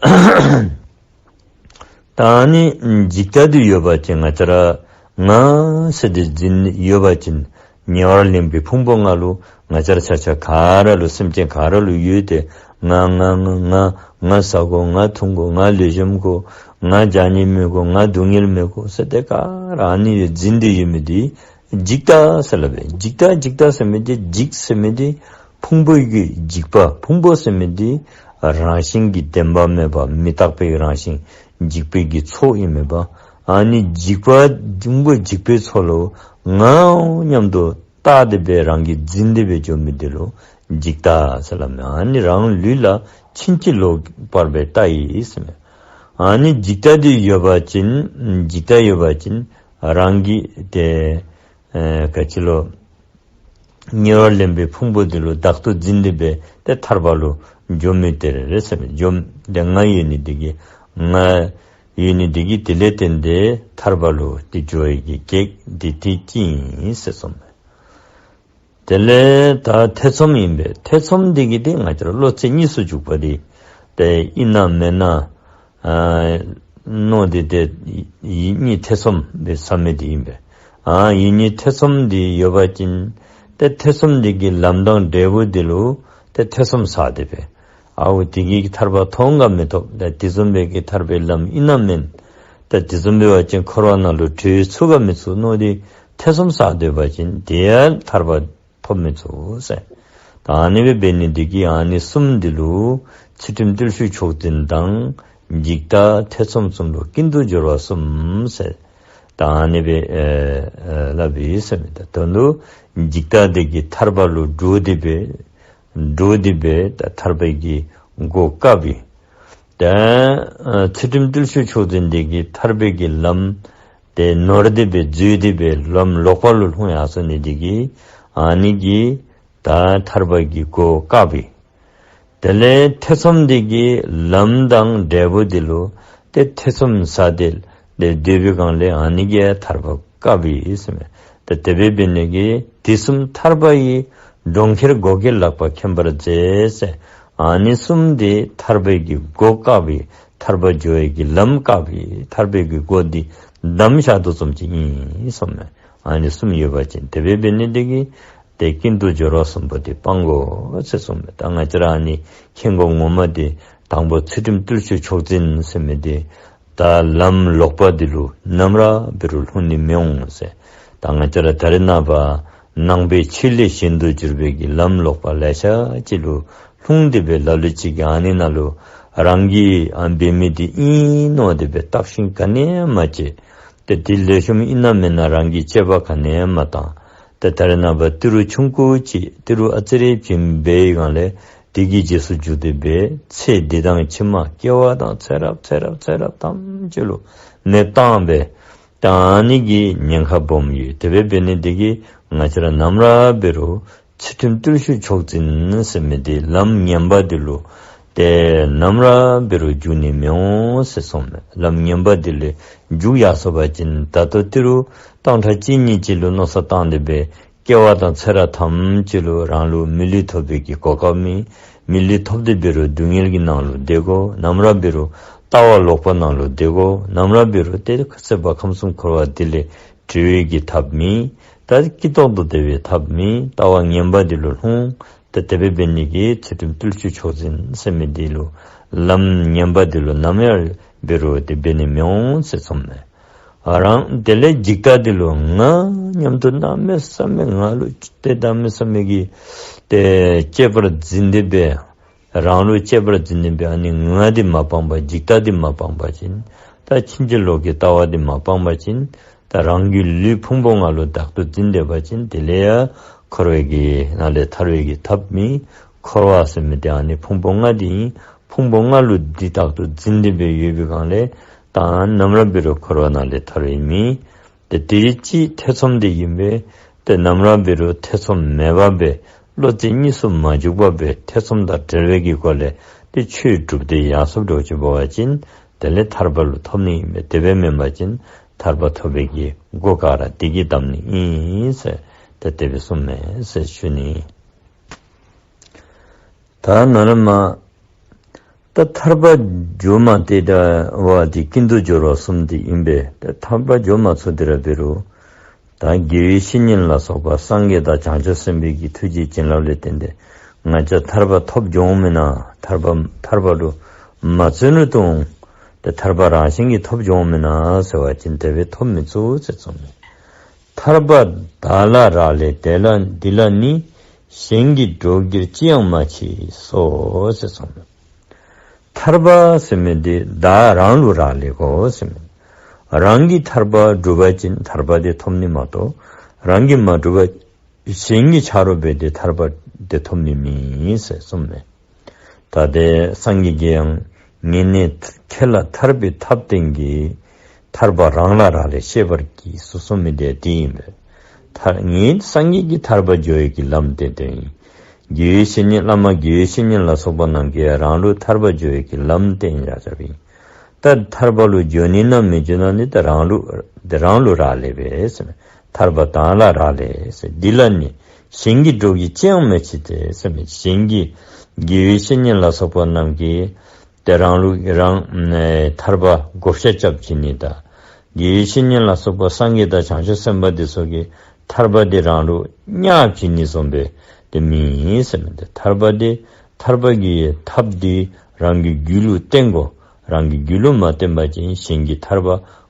པས། ད་ནི་འཇིག་ལྟ་དེ་ཡོད་པ་ཅིག་ང་བཅས་ར་ང་ཟེར་དེ་འཛིན་ཡོད་པ་ཅིག་ཉེ་བར་ལེན་པའི་ཕུང་པོ་ལྔ་ལུ་ང་བཅས་ར་ཆ་ཆ་ག་ར་ལུ་སེམས་ཅན་ག་ར་ལུ་ཡོད་དེ། ང་ང་ང་ང་ང་ཟ་དགོ། ང་འཐུང་དགོ། ང་ལེགས་ཤོམ་དགོ། ང་ཇ་ཉེ་མི་དགོ། ང་སྡུག་བསྔལ་མི་དགོ་ཟེར་དེ་ག་ར་ཨ་ནི་འཛིན་དེ་ཡོད་མི་དེ་འཇིག་ལྟ་ཟེར་ལབ་པས། འཇིག་ལྟ་འཇིག་ལྟ་ཟེར་མི་དེ་འཇིག་ཟེར་མི་དེ་ཕུང་པོ་གི་འཇིག་པ། ཕུང་པོ་ཟེར་མི་དེ་རང་བཞིན་གྱི་བདེན་པ་མེད་པ། མི་རྟག་པའི་རང་བཞིན་འཇིག་པའི་གི་ཚོགས་ཨིན་མེན་པ། ཨ་ནི་འཇིག་པ་ཕུང་པོ་འཇིག་པའི་ཚོགས་ལུ་ང་མཉམ་དུ་ལྟ་དེ་སྦེ་རང་གིས་འཛིན་དེ་སྦེ་འཇོག་མི་དེ་ལུ་འཇིག་ལྟ་ཟེར་ལབ་མས། ཨ་ནི་རང་ལུས་ལ་ཕྱིན་ཅི་ལོག་པར་སྦེ་ལྟ་ཡི་ཟེར་མས། ཨ་ནི་འཇིག་ལྟ་དེ་ཡོད་པ་ཅིན་འཇིག་ལྟ་ཡོད་པ་ཅིན་རང་གིས་དེ་ཨེ་ག་ཅི་ལོ། ཉེ་བར་ལེན་པའི་ཕུང་པོ་འདི་ལུ་བདག་ཏུ་འཛིན་ཏེ་འབད་དེ་ཐར་པ་ལུ་འགྱོ་མི་དེ་རེད་ཟེར་མས། འགྱོ་དེ་ང་ཡོད་ནི་འདི་གིས་ང་ཡོད་ནི་འདི་གིས་དེ་ལས་བརྟེན་ཏེ་ཐར་པ་ལུ་དེ་འགྱོ་ཡི་གི་གེགས་འདི་དེ་ཅི་ཡིན་ཟེར་གསུངས་མས། དེ་ལས་ད་ཐེ་ཚོམ་ཡིན་པས། ཐེ་ཚོམ་འདི་གིས་དེ་ང་བཅས་ར་བློ་རྩེ་གཉིས་སུ་འཇུག་པ་དེ་དེ་ཨིན་ན་མེན་ན། ཨ་མནོ་སྟེ་དེ་ཡིད་གཉིས་ཐེ་ཚོམ་དེ་ཟ་མི་དེ་ཡིན་པས། ཨ་ཡིད་གཉིས་ཐེ་ཚོམ་དེ་ཡོད་པ་ཅིན་དེ་ཐེ་ཚོམ་དེ་གི་ལམ་དང་འབྲས་བུ་དེ་ལུ་དེ་ཐེ་ཚོམ་ཟ་སྟེ་འབད་ཨའོ་དེ་གི་ཐར་པ་ཐོབ་ག་མི་ཐོབ། དེ་དེ་བཟུམ་སྦེ་གི་ཐར་པའི་ལམ་ཨིན་ན་མེན། དེ་དེ་བཟུམ་སྦེ་བ་ཅིན་འཁོར་བ་ནང་ལུ་གྲོལ་ཚུགས་ག་མི་ཚུགས་མནོ་སྟེ་ཐེ་ཚོམ་ཟ་སྡོད་པ་ཅིན་དེ་ཡང་ཐར་པ་ཐོབ་མི་ཚུགས་ཟེར། ད་ཨ་ནི་སྦེ་འབད་ནི་འདི་གིས་ཨ་ནི་གསུམ་འདི་ལུ་ཚུལ་ཁྲིམས་བརྟུལ་ཞུགས་མཆོག་འཛིན་དང་འཇིག་ལྟ་ཐེ་ཚོམ་གསུམ་ལུ་ཀུན་ཏུ་སྦྱོར་བ་གསུམ་ཟེར། ད་ཨ་ནི་སྦེ་ཨེ་ཨེ་ལབ་ཡི་ཟེར་མི་ད་དོན་དུ་འཇིག་ལྟ་འདི་གིས་ཐར་པ་ལུ་འགྲོ་སྟེ་འབད་འགྲོ་སྟེ་འབད་ད་ཐར་པའི་གི་སྒོ་བཀག་པས། ད་ཨ་ཚུལ་ཁྲིམས་བརྟུལ་ཞུགས་མཆོག་འཛིན་འདི་གིས་ཐར་པའི་གི་ལམ་དེ་ནོར་ཏེ་འབད་འཛོལ་ཏེ་འབད་ལམ་ལོག་པ་ལུ་ལྷུང་ཡར་སོང་ནི་འདི་གིས་ཨ་ནི་གིས་ད་ཐར་པ་གི་སྒོ་བཀག་པས། དེ་ལས་ཐེ་ཚོམ་འདི་གིས་ལམ་དང་འབྲས་བུ་འདི་ལུ་དེ་ཐེ་ཚོམ་ཟ་སྟེ་དེ་སྡོད་པའི་སྒང་ལས་ཨ་ནི་གིས་ཐར་པ་བཀག་པས་ཟེར་མས། ད་དེ་སྦེ་འབད་ནི་གིས་དུས་གསུམ་ཐར་པ་ཡི་གྲོང་ཁྱེར་སྒོ་ཁྱེར་ལག་པ་མཁྱེན་པར་མཛད་ཟེར། ཨ་ནི་གསུམ་དེ་ཐར་པའི་གི་སྒོ་བཀག་པས། ཐར་པ་འགྱོ་བའི་གི་ལམ་བཀག་པས། ཐར་པའི་གི་སྒོ་འདི་བསྡམས་བཞག་དོ་བཟུམ་ཅིག་ཨིན་གསུངས་མས། ཨ་ནི་གསུམ་ཡོད་པ་ཅིན་དེ་སྦེ་འབད་ནི་འདི་གིས་དེ་ཀུན་ཏུ་སྦྱོར་བ་གསུམ་པོ་དེ་སྤང་དགོ་ཟེར་གསུངས་མས། ད་ང་བཅས་ར་ཨ་ནི་མཁྱེན་དགོ་ངོ་མ་དེ་དང་པོ་ཚུལ་ཁྲིམས་བརྟུལ་ཞུགས་མཆོག་འཛིན་ཟེར་མི་དེ་ད་ལམ་ལོག་པ་འདི་ལུ་ནམ་ར་འབད་རུང་ལྷུང་ནི་མི་འོང་ཟེར། ད་ང་བཅས་ར་ད་རེས་ནངས་པ་ནང་པའི་ཆོས་ལས་གཞན་དུ་གྱུར་པའི་གི་ལམ་ལོག་པ་ལེ་ཤ་ཅིག་ལུ་ལྷུང་སྟེ་འབད་ལ་ལུ་ཅིག་གིས་ཨ་ནི་ནང་ལུ་རང་གིས་ཨ་འབད་མི་དེ་ཨིན་མནོ་སྟེ་འབད་བརྟག་ཞིབ་ག་ནི་ཡང་མ་བྱས། དེ་དེ་ལེགས་ཤོམ་ཨིན་ན་མེན་ན་རང་གིས་དཔྱད་པ་ག་ནི་ཡང་མ་བཏང་། དེ་ད་རེས་ནངས་པ་ཏི་རུ་ཆུང་ཀུ་ཅིག་ཏི་རུ་ཨ་ཙི་རེ་ཅིག་འབད་བའི་སྒང་ལས་དེ་གི་རྗེས་སུ་འཇུག་སྟེ་འབད་ཚེ་འདི་དང་ཕྱི་མ་སྐྱེ་བ་དང་ཚེ་རབས་ཚེ་རབས་ཚེ་རབས་ཐམས་ཅད་ལུ་གནས་བཏང་འབད་ད་ཨ་ནི་གི་ཉེན་ཁ་སྦོམ་ཡོད། དེ་སྦེ་འབད་ནི་འདི་གིས་ང་བཅས་ར་ནམ་ར་འབད་རུང་ཚུལ་ཁྲིམས་བརྟུལ་ཞུགས་མཆོག་འཛིན་ཟེར་མི་དེ་ལམ་ངན་པ་འདི་ལུ་དེ་ནམ་ར་འབད་རུང་འཇུག་ནི་མི་འོང་ཟེར་གསུངས་མས། ལམ་ངན་པ་འདི་ལས་འཇུག་ཡར་སོང་པ་ཅིན་ད་ལྟོ་ཏི་རུ་སྟོང་ཕྲག་གཅིག་གཉིས་ཅིག་ལུ་མནོ་བསམ་བཏང་སྟེ་འབད་སྐྱེ་བ་དང་ཚེ་རབས་ཐམས་ཅད་ལུ་རང་ལུ་མི་ལུས་ཐོབ་པའི་གི་གོ་སྐབས་མེད། མི་ལུས་ཐོབ་སྟེ་འབད་རུང་སྡུག་བསྔལ་གྱི་ནང་ལུ་བསྡད་དགོ། ནམ་ར་འབད་རུང་ལྟ་བ་ལོག་པ་ནང་ལུ་བསྡད་དགོ། ནམ་ར་འབད་རུང་དེ་སྲིད་པ་ཁམས་གསུམ་འཁོར་བ་འདི་ལས་གྲོལ་བའི་གི་ཐབས་མེད། ད་སྐྱིད་ཏོག་ཏོ་བདེ་བའི་ཐབས་མེད། ལྟ་བ་ངན་པ་འདི་ལུ་ལྷུང་། ད་དེ་སྦེ་འབད་ནི་གིས་ཚུལ་ཁྲིམས་བརྟུལ་ཞུགས་མཆོག་འཛིན་ཟེར་མི་འདི་ལུ་ལམ་ངན་པ་འདི་ལུ་ནམ་ཡང་འབད་རུང་དེ་འབད་ནི་མི་འོང་ཟེར་གསུངས་མས། རང་དེ་ལས་འཇིག་ལྟ་འདི་ལུ་ང་མཉམ་དུ་གནམ་མེད་ས་མེད་ང་ལུ་དེ་གནམ་མེད་ས་མེད་ཀྱི་དེ་གཅེས་པར་འཛིན་ཏེ་འབད། རང་ལུ་གཅེས་པར་འཛིན་ནི་འབད་ཨ་ནི་ང་འདི་མ་སྤངས་པ་འཇིག་ལྟ་འདི་མ་སྤངས་པ་ཅིན། ད་ཕྱིན་ཅི་ལོག་གི་ལྟ་བ་འདི་མ་སྤངས་པ་ཅིན། ད་རང་གི་ལུས་ཕུང་པོ་ལྔ་ལུ་བདག་ཏུ་འཛིན་སྡོད་པ་ཅིན་དེ་ལས་ཡང་འཁོར་བའི་གི་ནང་ལས་ཐར་བའི་གི་ཐབས་མེད། འཁོར་བ་ཟེར་མི་དེ་ཨ་ནི་ཕུང་པོ་ལྔ་འདི་ཨིན། ཕུང་པོ་ལྔ་ལུ་འདི་བདག་ཏུ་འཛིན་ཏེ་འབད་ཡོད་པའི་སྒང་ལས་ད་ནམ་ར་འབད་རུང་འཁོར་བ་ནང་ལས་ཐར་བའི་མེད། དེ་དེའི་ཅིག་ཐེ་ཚོམ་དེ་ཡིན་པས། དེ་ནམ་ར་འབད་རུང་ཐེ་ཚོམ་མེད་པ་འབད། བློ་རྩེ་གཉིས་སུ་མ་འཇུག་པ་འབད། ཐེ་ཚོམ་དང་བྲལ་བའི་གི་སྒོ་ལས་དེ་ཆོས་སྒྲུབ་སྟེ་ཡར་སོང་འགྱོ་ཅིག་འབད་བ་ཅིན་དེ་ལས་ཐར་པ་ལུ་ཐོབ་ནི་ཨིན་པས། དེ་སྦེ་མེན་པ་ཅིན་ཐར་པ་ཐོབ་པའི་གི་སྒོ་ག་ར་དེ་གིས་བསྡམ་ནི་ཨིན་ཟེར་དེ་དེ་སྦེ་གསུངས་མས་ཟེར་ཞུ་ནི། ད་ན་ལ་མ། ད་ཐར་པ་སྦྱོར་མ་དེ་འདྲ་བ་དེ་ཀུན་ཏུ་སྦྱོར་བ་གསུམ་དེ་ཡིན་པས། ད་ཐར་པ་སྦྱོར་མ་ཚོ་དེ་ར་བེ་རུ། ད་དགེ་བའི་བཤེས་གཉེན་ལ་སོགས་པ་སངས་རྒྱས་དང་བྱང་ཆུབ་སེམས་དཔའི་གི་ཐུགས་རྗེ་བྱིན་རླབས་ལས་བརྟེན་ཏེ། ང་ཅག་ཐར་པ་ཐོབ་འགྱོང་མིན་ན། ཐར་པ་ཐར་པ་རུ་མ་བརྩོན་རུ་གཏོང་། ད་ཐར་པ་རང་བཞིན་གྱིས་ཐོབ་འགྱོང་མིན་ན་ཟེར་བ་ཅིན་དེ་བས་ཐོབ་མི་ཚུགས་ཟེར་གསུངས་མེད། ཐར་པ་བདག་ལ་རག་ལས་དེ་ལ་འདི་ལ་ནི། གཞན་གྱིས་སྒྲོག་རྒྱུར་ཅི་ཡང་མ་མཆིས་སོ་ཟེར་གསུངས་མེད། ཐར་པ་ཟེར་མི་འདི་བདག་རང་ལུ་རག་ལས་གོ་ཟེར་མི། རང་གིས་ཐར་པ་སྒྲུབ་པ་ཅིན་ཐར་པ་དེ་ཐོབ་ནི་མ་གཏོགས། རང་གིས་མ་སྒྲུབ་པ་གཞན་གྱི་ཆ་རོགས་འབད་དེ་ཐར་པ་དེ་ཐོབ་ནི་མེད་ཟེར་གསུངས་མེད། ད་དེ་སངས་རྒྱས་ཀྱིས་ཡང་ངེས་གནས་ཁྱེད་ལ་ཐར་པའི་ཐབས་བསྟན་གྱིས། ཐར་པ་རང་ལ་རག་ལས་ཤེས་པར་གྱིས་སོ་གསུངས་མི་དེ་དེ་ཡིན་པས། ཐར་ངེས་སངས་རྒྱས་ཀྱིས་ཐར་པ་སྦྱོར་ཡས་ཀྱི་ལམ་བསྟན་ཏེ་ཡིན། དགེ་བའི་བཤེས་གཉེན་བླ་མ་དགེ་བའི་བཤེས་གཉེན་ལ་སོགས་པ་རྣམས་ཀྱིས་རང་ལུ་ཐར་པ་སྦྱོར་ཡས་ཀྱི་ལམ་བསྟན་ཡ་བྱ་བ་ཡིན། ད་ཐར་པ་ལུ་འགྱོ་ནི་ན་མི་འགྱོ་ན་ནི་ད་རང་ལུ་དེ་རང་ལུ་རག་ལས་པས་ཟེར་མས། ཐར་པ་བདག་ལ་རག་ལས་ཟེར། འདི་ལ་ནི་གཞན་གྱིས་སྒྲོག་རྒྱུ་ཅི་ཡང་མ་མཆིས་ཏེ་ཟེར་མས། གཞན་གྱིས་དགེ་བའི་བཤེས་གཉེན་ལ་སོགས་པ་རྣམས་ཀྱིས་དེ་རང་ལུ་རང་ཐར་པ་བགོ་བཤའ་རྐྱབ་བྱིན་ནི་དང་། དགེ་བའི་བཤེས་གཉེན་ལ་སོགས་པ་སངས་རྒྱས་དང་བྱང་ཆུབ་སེམས་དཔའ་དེ་ཚོ་གིས་ཐར་པ་དེ་རང་ལུ་བརྙ་བྱིན་ནི་བཟུམ་སྦེ་དེ་མེན་ཟེར་མས། ཐར་པ་དེ་ཐར་པ་གི་ཐབས་དེ་རང་གི་རྒྱུད་ལུ་བསྟེན་དགོ། རང་གི་རྒྱུད་ལུ་མ་བསྟེན་པ་ཅིན་གཞན་གྱིས་ཐར་པ་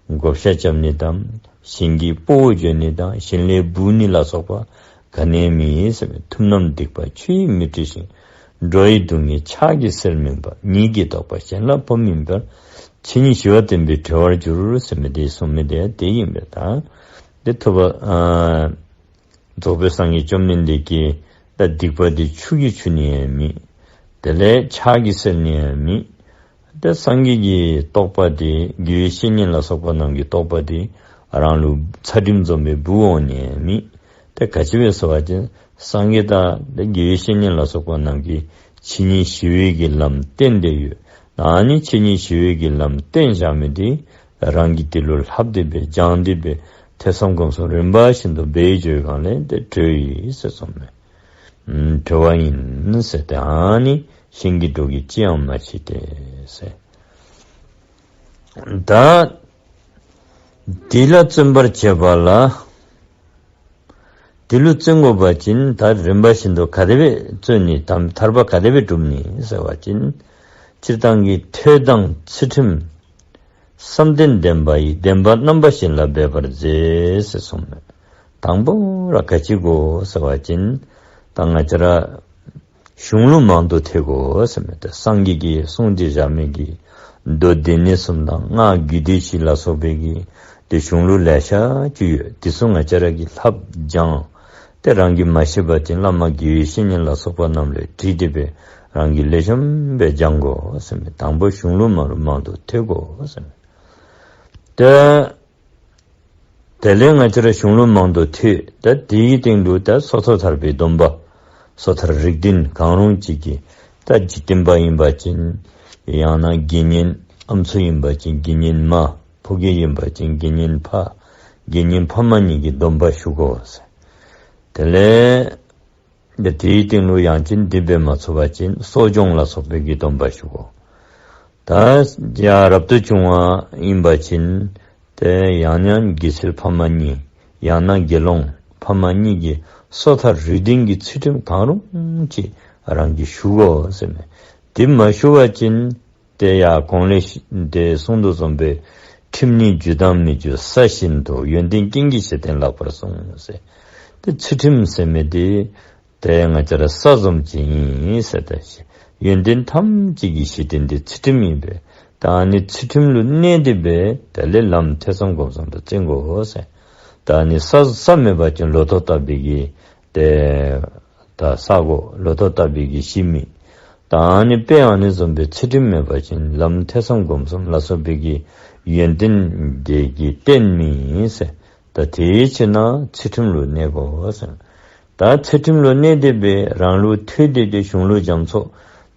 བགོ་བཤའ་རྐྱབ་ནི་དང་། གཞན་གྱི་སྤོ་བོ་བརྗོད་ནི་དང་། གཞན་ལས་འབུ་ནི་ལ་སོགས་པ་ག་ནི་མེད་ཟེར་མས། ཐུབ་རྣམས་སྡིག་པ་ཆུ་ཡིས་མི་འཁྲུ་ཞིང་། འགྲོ་བའི་སྡུག་བསྔལ་ཕྱག་གིས་སེལ་མིན་པ། ཉིད་ཀྱི་རྟོགས་པ་གཞན་ལ་ཕོག་མིན་པར། ཆོས་ཉིད་ཞི་བ་བསྟན་པས་གྲོལ་བར་འགྱུར་ཟེར་མི་དེ་གསུངས་མི་དེ་དེ་ཡིན་པས། ད་དེ་ཐུབ་པ་ཨ་རྫོགས་པའི་སངས་རྒྱས་བཅོམ་ལྡན་འདས་ཀྱིས་ད་སྡིག་པ་དེ་ཆུ་གིས་འཁྲུ་ནི་ཡང་མེད། དེ་ལས་ཕྱག་གིས་སེལ་ནི་ཡང་མེད། ད་སངས་རྒྱས་ཀྱི་རྟོགས་པ་དེ་དགེ་བའི་བཤེས་གཉེན་ལ་སོགས་པ་རྣམས་ཀྱི་རྟོགས་པ་དེ་རང་ལུ་ཚ་གྲིམ་འཛོམས་པའི་འབུ་འོང་ནི་མེད། ད་ག་ཅི་སྦེ་ཟེར་བ་ཅིན་སངས་རྒྱས་དང་དགེ་བའི་བཤེས་གཉེན་ལ་སོགས་པ་རྣམས་ཀྱིས་ཆོས་ཉིད་ཞི་བའི་གི་ལམ་བསྟན་ཏེ་ཡོད། ཨ་ནི་ཆོས་ཉིད་ཞི་བའི་གི་ལམ་བསྟན་བཞག་མི་དེ་རང་གིས་དེ་ལུ་ལྷབ་སྟེ་སྦེ་སྦྱངས་ཏེ་སྦེ་ཐོས་བསམ་སྒོམ་གསུམ་རིམ་པ་བཞིན་དུ་འབད་འགྱོ་བའི་སྒང་ལས་དེ་གྲོལ་ཡི་ཟེར་གསུངས་མས། གྲོལ་བ་ཡིན་ཟེར་ཏེ། ཨ་ནི་གཞན་གྱིས་སྒྲོག་རྒྱུ་ཅི་ཡང་མ་མཆིས་ཏེ་ཟེར། ད་དེ་ལ་བརྩོན་པར་བྱེད་པ་ལ། དེ་ལུ་བརྩོན་དགོ་པ་ཅིན་ད་རིམ་པ་བཞིན་དུ་ག་དེ་སྦེ་བརྩོན་ནི་དང་ཐར་པ་ག་དེ་སྦེ་སྒྲུབ་ནི་ཟེར་བ་ཅིན། སྤྱིར་བཏང་གི་ཐོས་དང་ཚུལ་ཁྲིམས། བསམ་གཏན་ལྡན་པ་ཡི། བདེན་པ་རྣམ་པ་བཞི་ལ་འབད་པར་མཛོད་ཟེར་གསུངས་མས། དང་པོ་ར་ག་ཅི་དགོ་ཟེར་བ་ཅིན། ད་ང་བཅས་ར་གཞུང་ལུགས་མང་དུ་ཐོས་དགོ་ཟེར་མས། ད་སངས་རྒྱས་ཀྱིས་གསུངས་ཏེ་བཞག་མི་གི་མདོ་སྡེ་སྣོད་གསུམ་དང་སྔགས་རྒྱུད་སྡེ་བཞི་ལ་སོགས་པའི་གི་དེ་གཞུང་ལུགས་ལེ་ཤ་ཅིག་ཡོད། དེ་ཚུ་ང་བཅས་ར་གིས་ལྷབ་སྦྱང་། དེ་རང་གིས་མ་ཤེས་པ་ཅིན་བླ་མ་དགེ་བའི་བཤེས་གཉེན་ལ་སོགས་པ་རྣམས་ལས་དྲིས་ཏེ་སྦེ་རང་གིས་ལེགས་ཤོམ་སྦེ་སྦྱང་དགོ་ཟེར་མས། དང་པོ་གཞུང་ལུགས་མ་རུ་མང་དུ་ཐོས་དགོ་ཟེར་མས། དེ་དེ་ལས་ང་བཅས་ར་གཞུང་ལུགས་མང་དུ་ཐོས། ད་དེའི་སྟེང་དུ་ད་སོ་ཐར་ཐར་པའི་སྡོམ་པ། སོ་ཐར་རིགས་བདུན་གང་རུང་གཅིག་གིས། ད་འཇིག་རྟེན་པ་ཡིན་པ་ཅིན་ཡང་ན་དགེ་བསྙེན་ཨམ་སྲུ་ཡིན་པ་ཅིན་དགེ་བསྙེན་མ། ཕོ་རྒྱས་ཡིན་པ་ཅིན་དགེ་བསྙེན་ཕ། དགེ་བསྙེན་ཕ་མ་གཉིས་ཀྱི་སྡོམ་པ་ཞུ་དགོ་ཟེར། དེ་ལས་དེ་དེའི་སྟེང་ལུ་ཡང་ཅིན་འདི་འབད་མ་ཚུགས་པ་ཅིན་གསོ་སྦྱོང་ལ་སོགས་པའི་གི་སྡོམ་པ་ཞུ་དགོ། ད་ཡ་རབ་ཏུ་བྱུང་བ་ཡིན་པ་ཅིན་དེ་ཡང་ཡང་དགེ་ཚུལ་ཕ་མ་གཉིས། ཡང་ན་དགེ་སློང་ཕ་མ་གཉིས་ཀྱི་སོ་ཐར་རིགས་བདུན་གྱི་ཚུལ་ཁྲིམས་གང་རུང་ཅིག་རང་གིས་ཞུ་དགོ་ཟེར་མས། དེ་མ་ཞུ་བ་ཅིན་དེ་ཡང་གོང་ལས་དེ་གསུངས་དོ་བཟུམ་སྦེ། ཁྲིམས་ནི་རྒྱུ་དང་མི་རྒྱུ་ས་བཞིན་དུ། ཡོན་ཏན་རྐྱེན་གྱི་གཞི་རྟེན་ལགས་པར་གསུངས་ཟེར། དེ་ཚུལ་ཁྲིམས་ཟེར་མི་དེ་དེ་ང་བཅས་ར་ས་བཟུམ་ཅིག་ཨིན་ཟེར། ད་ཡོན་ཏན་ཐམས་ཅད་ཀྱི་གཞི་རྟེན་དེ་ཚུལ་ཁྲིམས་ཨིན་པས། ད་ཨ་ནི་ཚུལ་ཁྲིམས་ལུ་གནས་ཏེ་སྦེ་དེ་ལས་ལམ་ཐོས་བསམ་སྒོམ་གསུམ་དུ་བརྩོན་དགོ་ཟེར། ད་ཨ་ནི་ས་ས་མེད་པ་ཅིན་ལོ་ཐོག་ལྟ་བུའི་གི་དེ་ད་ས་གོ་ལོ་ཐོག་ལྟ་བུའི་གི་གཞི་མེད། ད་ཨ་ནི་དཔེ་ཨ་ནི་བཟུམ་སྦེ་ཚུལ་ཁྲིམས་མེད་པ་ཅིན་ལམ་ཐོས་བསམ་སྒོམ་གསུམ་ལ་སོགས་པའི་གི་ཡོན་ཏན་དེ་གི་རྟེན་མེད་ཟེར། ད་དེའི་ཕྱིར་ན་ཚུལ་ཁྲིམས་ལུ་གནས་དགོ་ཟེར། ད་ཚུལ་ཁྲིམས་ལུ་གནས་ཏེ་སྦེ་རང་ལུ་ཐོས་ཏེ་དེ་གཞུང་ལུགས་རྒྱ་མཚོ་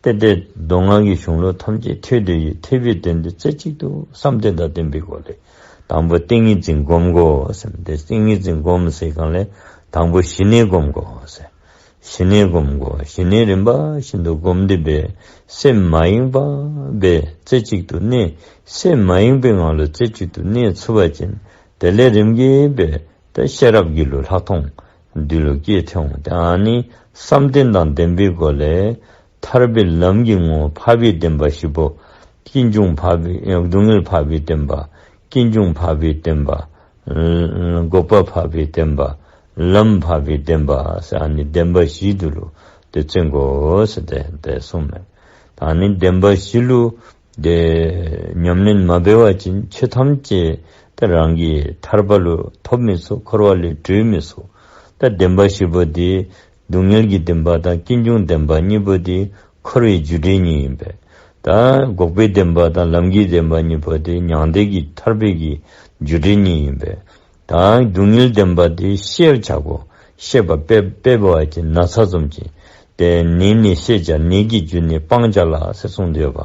ཏེ་དེ་མདོ་སྔགས་ཀྱི་གཞུང་ལུགས་ཐམས་ཅད་ཐོས་ཏེ་ཡོད། ཐོས་པའི་དོན་དེ་རྩེ་གཅིག་ཏུ་བསམ་གཏན་དང་བརྟེན་པའི་སྒོ་ལས། དང་པོ་ཏིང་ངེ་འཛིན་སྒོམ་དགོ་ཟེར། དེ་ཏིང་ངེ་འཛིན་སྒོམ་ཟེར་གང་ལས་དང་པོ་ཞི་གནས་སྒོམ་དགོ་ཟེར། ཞི་གནས་སྒོམ་དགོས། ཞི་གནས་རིམ་པ་བཞིན་དུ་སྒོམ་སྟེ་འབད། སེམས་མ་ཡེངས་པར་འབད་རྩེ་གཅིག་ཏུ་གནས། སེམས་མ་ཡེངས་པའི་ངང་ལ་རྩེ་གཅིག་ཏུ་གནས་ཚུགས་པ་ཅིན། དེ་ལས་རིམ་གྱིས་འབད་ད་ཤེས་རབ་རྒྱུད་ལུ་ལྷག་མཐོང་འདི་ལུ་སྐྱེས་ཐོན་འོང་། ད་ཨ་ནི་བསམ་གཏན་དང་ལྡན་པའི་སྒོ་ལས་ཐར་པའི་ལམ་གྱི་ངོ་བོ་འཕགས་པའི་བདེན་པ་བཞི་པོ། ཀུན་འབྱུང་འཕགས་པའི་སྡུག་བསྔལ་འཕགས་པའི་བདེན་པ། ཀུན་འབྱུང་འཕགས་པའི་བདེན་པ། འགོག་པ་འཕགས་པའི་བདེན་པ། ལམ་འཕགས་པའི་བདེན་པ་ཟེར་ཨ་ནི་བདེན་པ་བཞི་འདི་ལུ་དེ་བརྩོན་དགོས་ཟེར་ཏེ་དེ་གསུངས་མས། ད་ཨ་ནི་བདེན་པ་བཞི་ལུ་དེ་ཉམས་ལེན་མ་འབད་བ་ཅིན་ཆོས་ཐམས་ཅད་དེ་རང་གི་ཐར་པ་ལུ་ཐོབ་མི་ཚུགས། འཁོར་བ་ལས་གྲོལ་མི་ཚུགས། ད་བདེན་པ་བཞི་པོ་དེ་སྡུག་བསྔལ་གྱི་བདེན་པ་དང་ཀུན་འབྱུང་བདེན་པ་གཉིས་པོ་དེ་འཁོར་བའི་རྒྱུ་འབྲས་གཉིས་ཡིན་པས། ད་འགོག་པའི་བདེན་པ་དང་ལམ་གྱི་བདེན་པ་གཉིས་པོ་དེ་མྱང་འདས་ཀྱི་ཐར་པའི་གི་རྒྱུ་འབྲས་གཉིས་ཡིན་པས། ད་སྡུག་བསྔལ་བདེན་པ་དེ་ཤེས་བྱ་དགོས། ཤེས་པ་དཔེ་དཔེ་འབད་བ་ཅིན་ན་ཚ་བཟུམ་ཅིག་དེ་ནད་ནི་ཤེས་བྱ། ནད་ཀྱི་རྒྱུ་ནི་སྤང་བྱ་ལ་ཟེར་གསུངས་ཏེ་ཡོད་པ།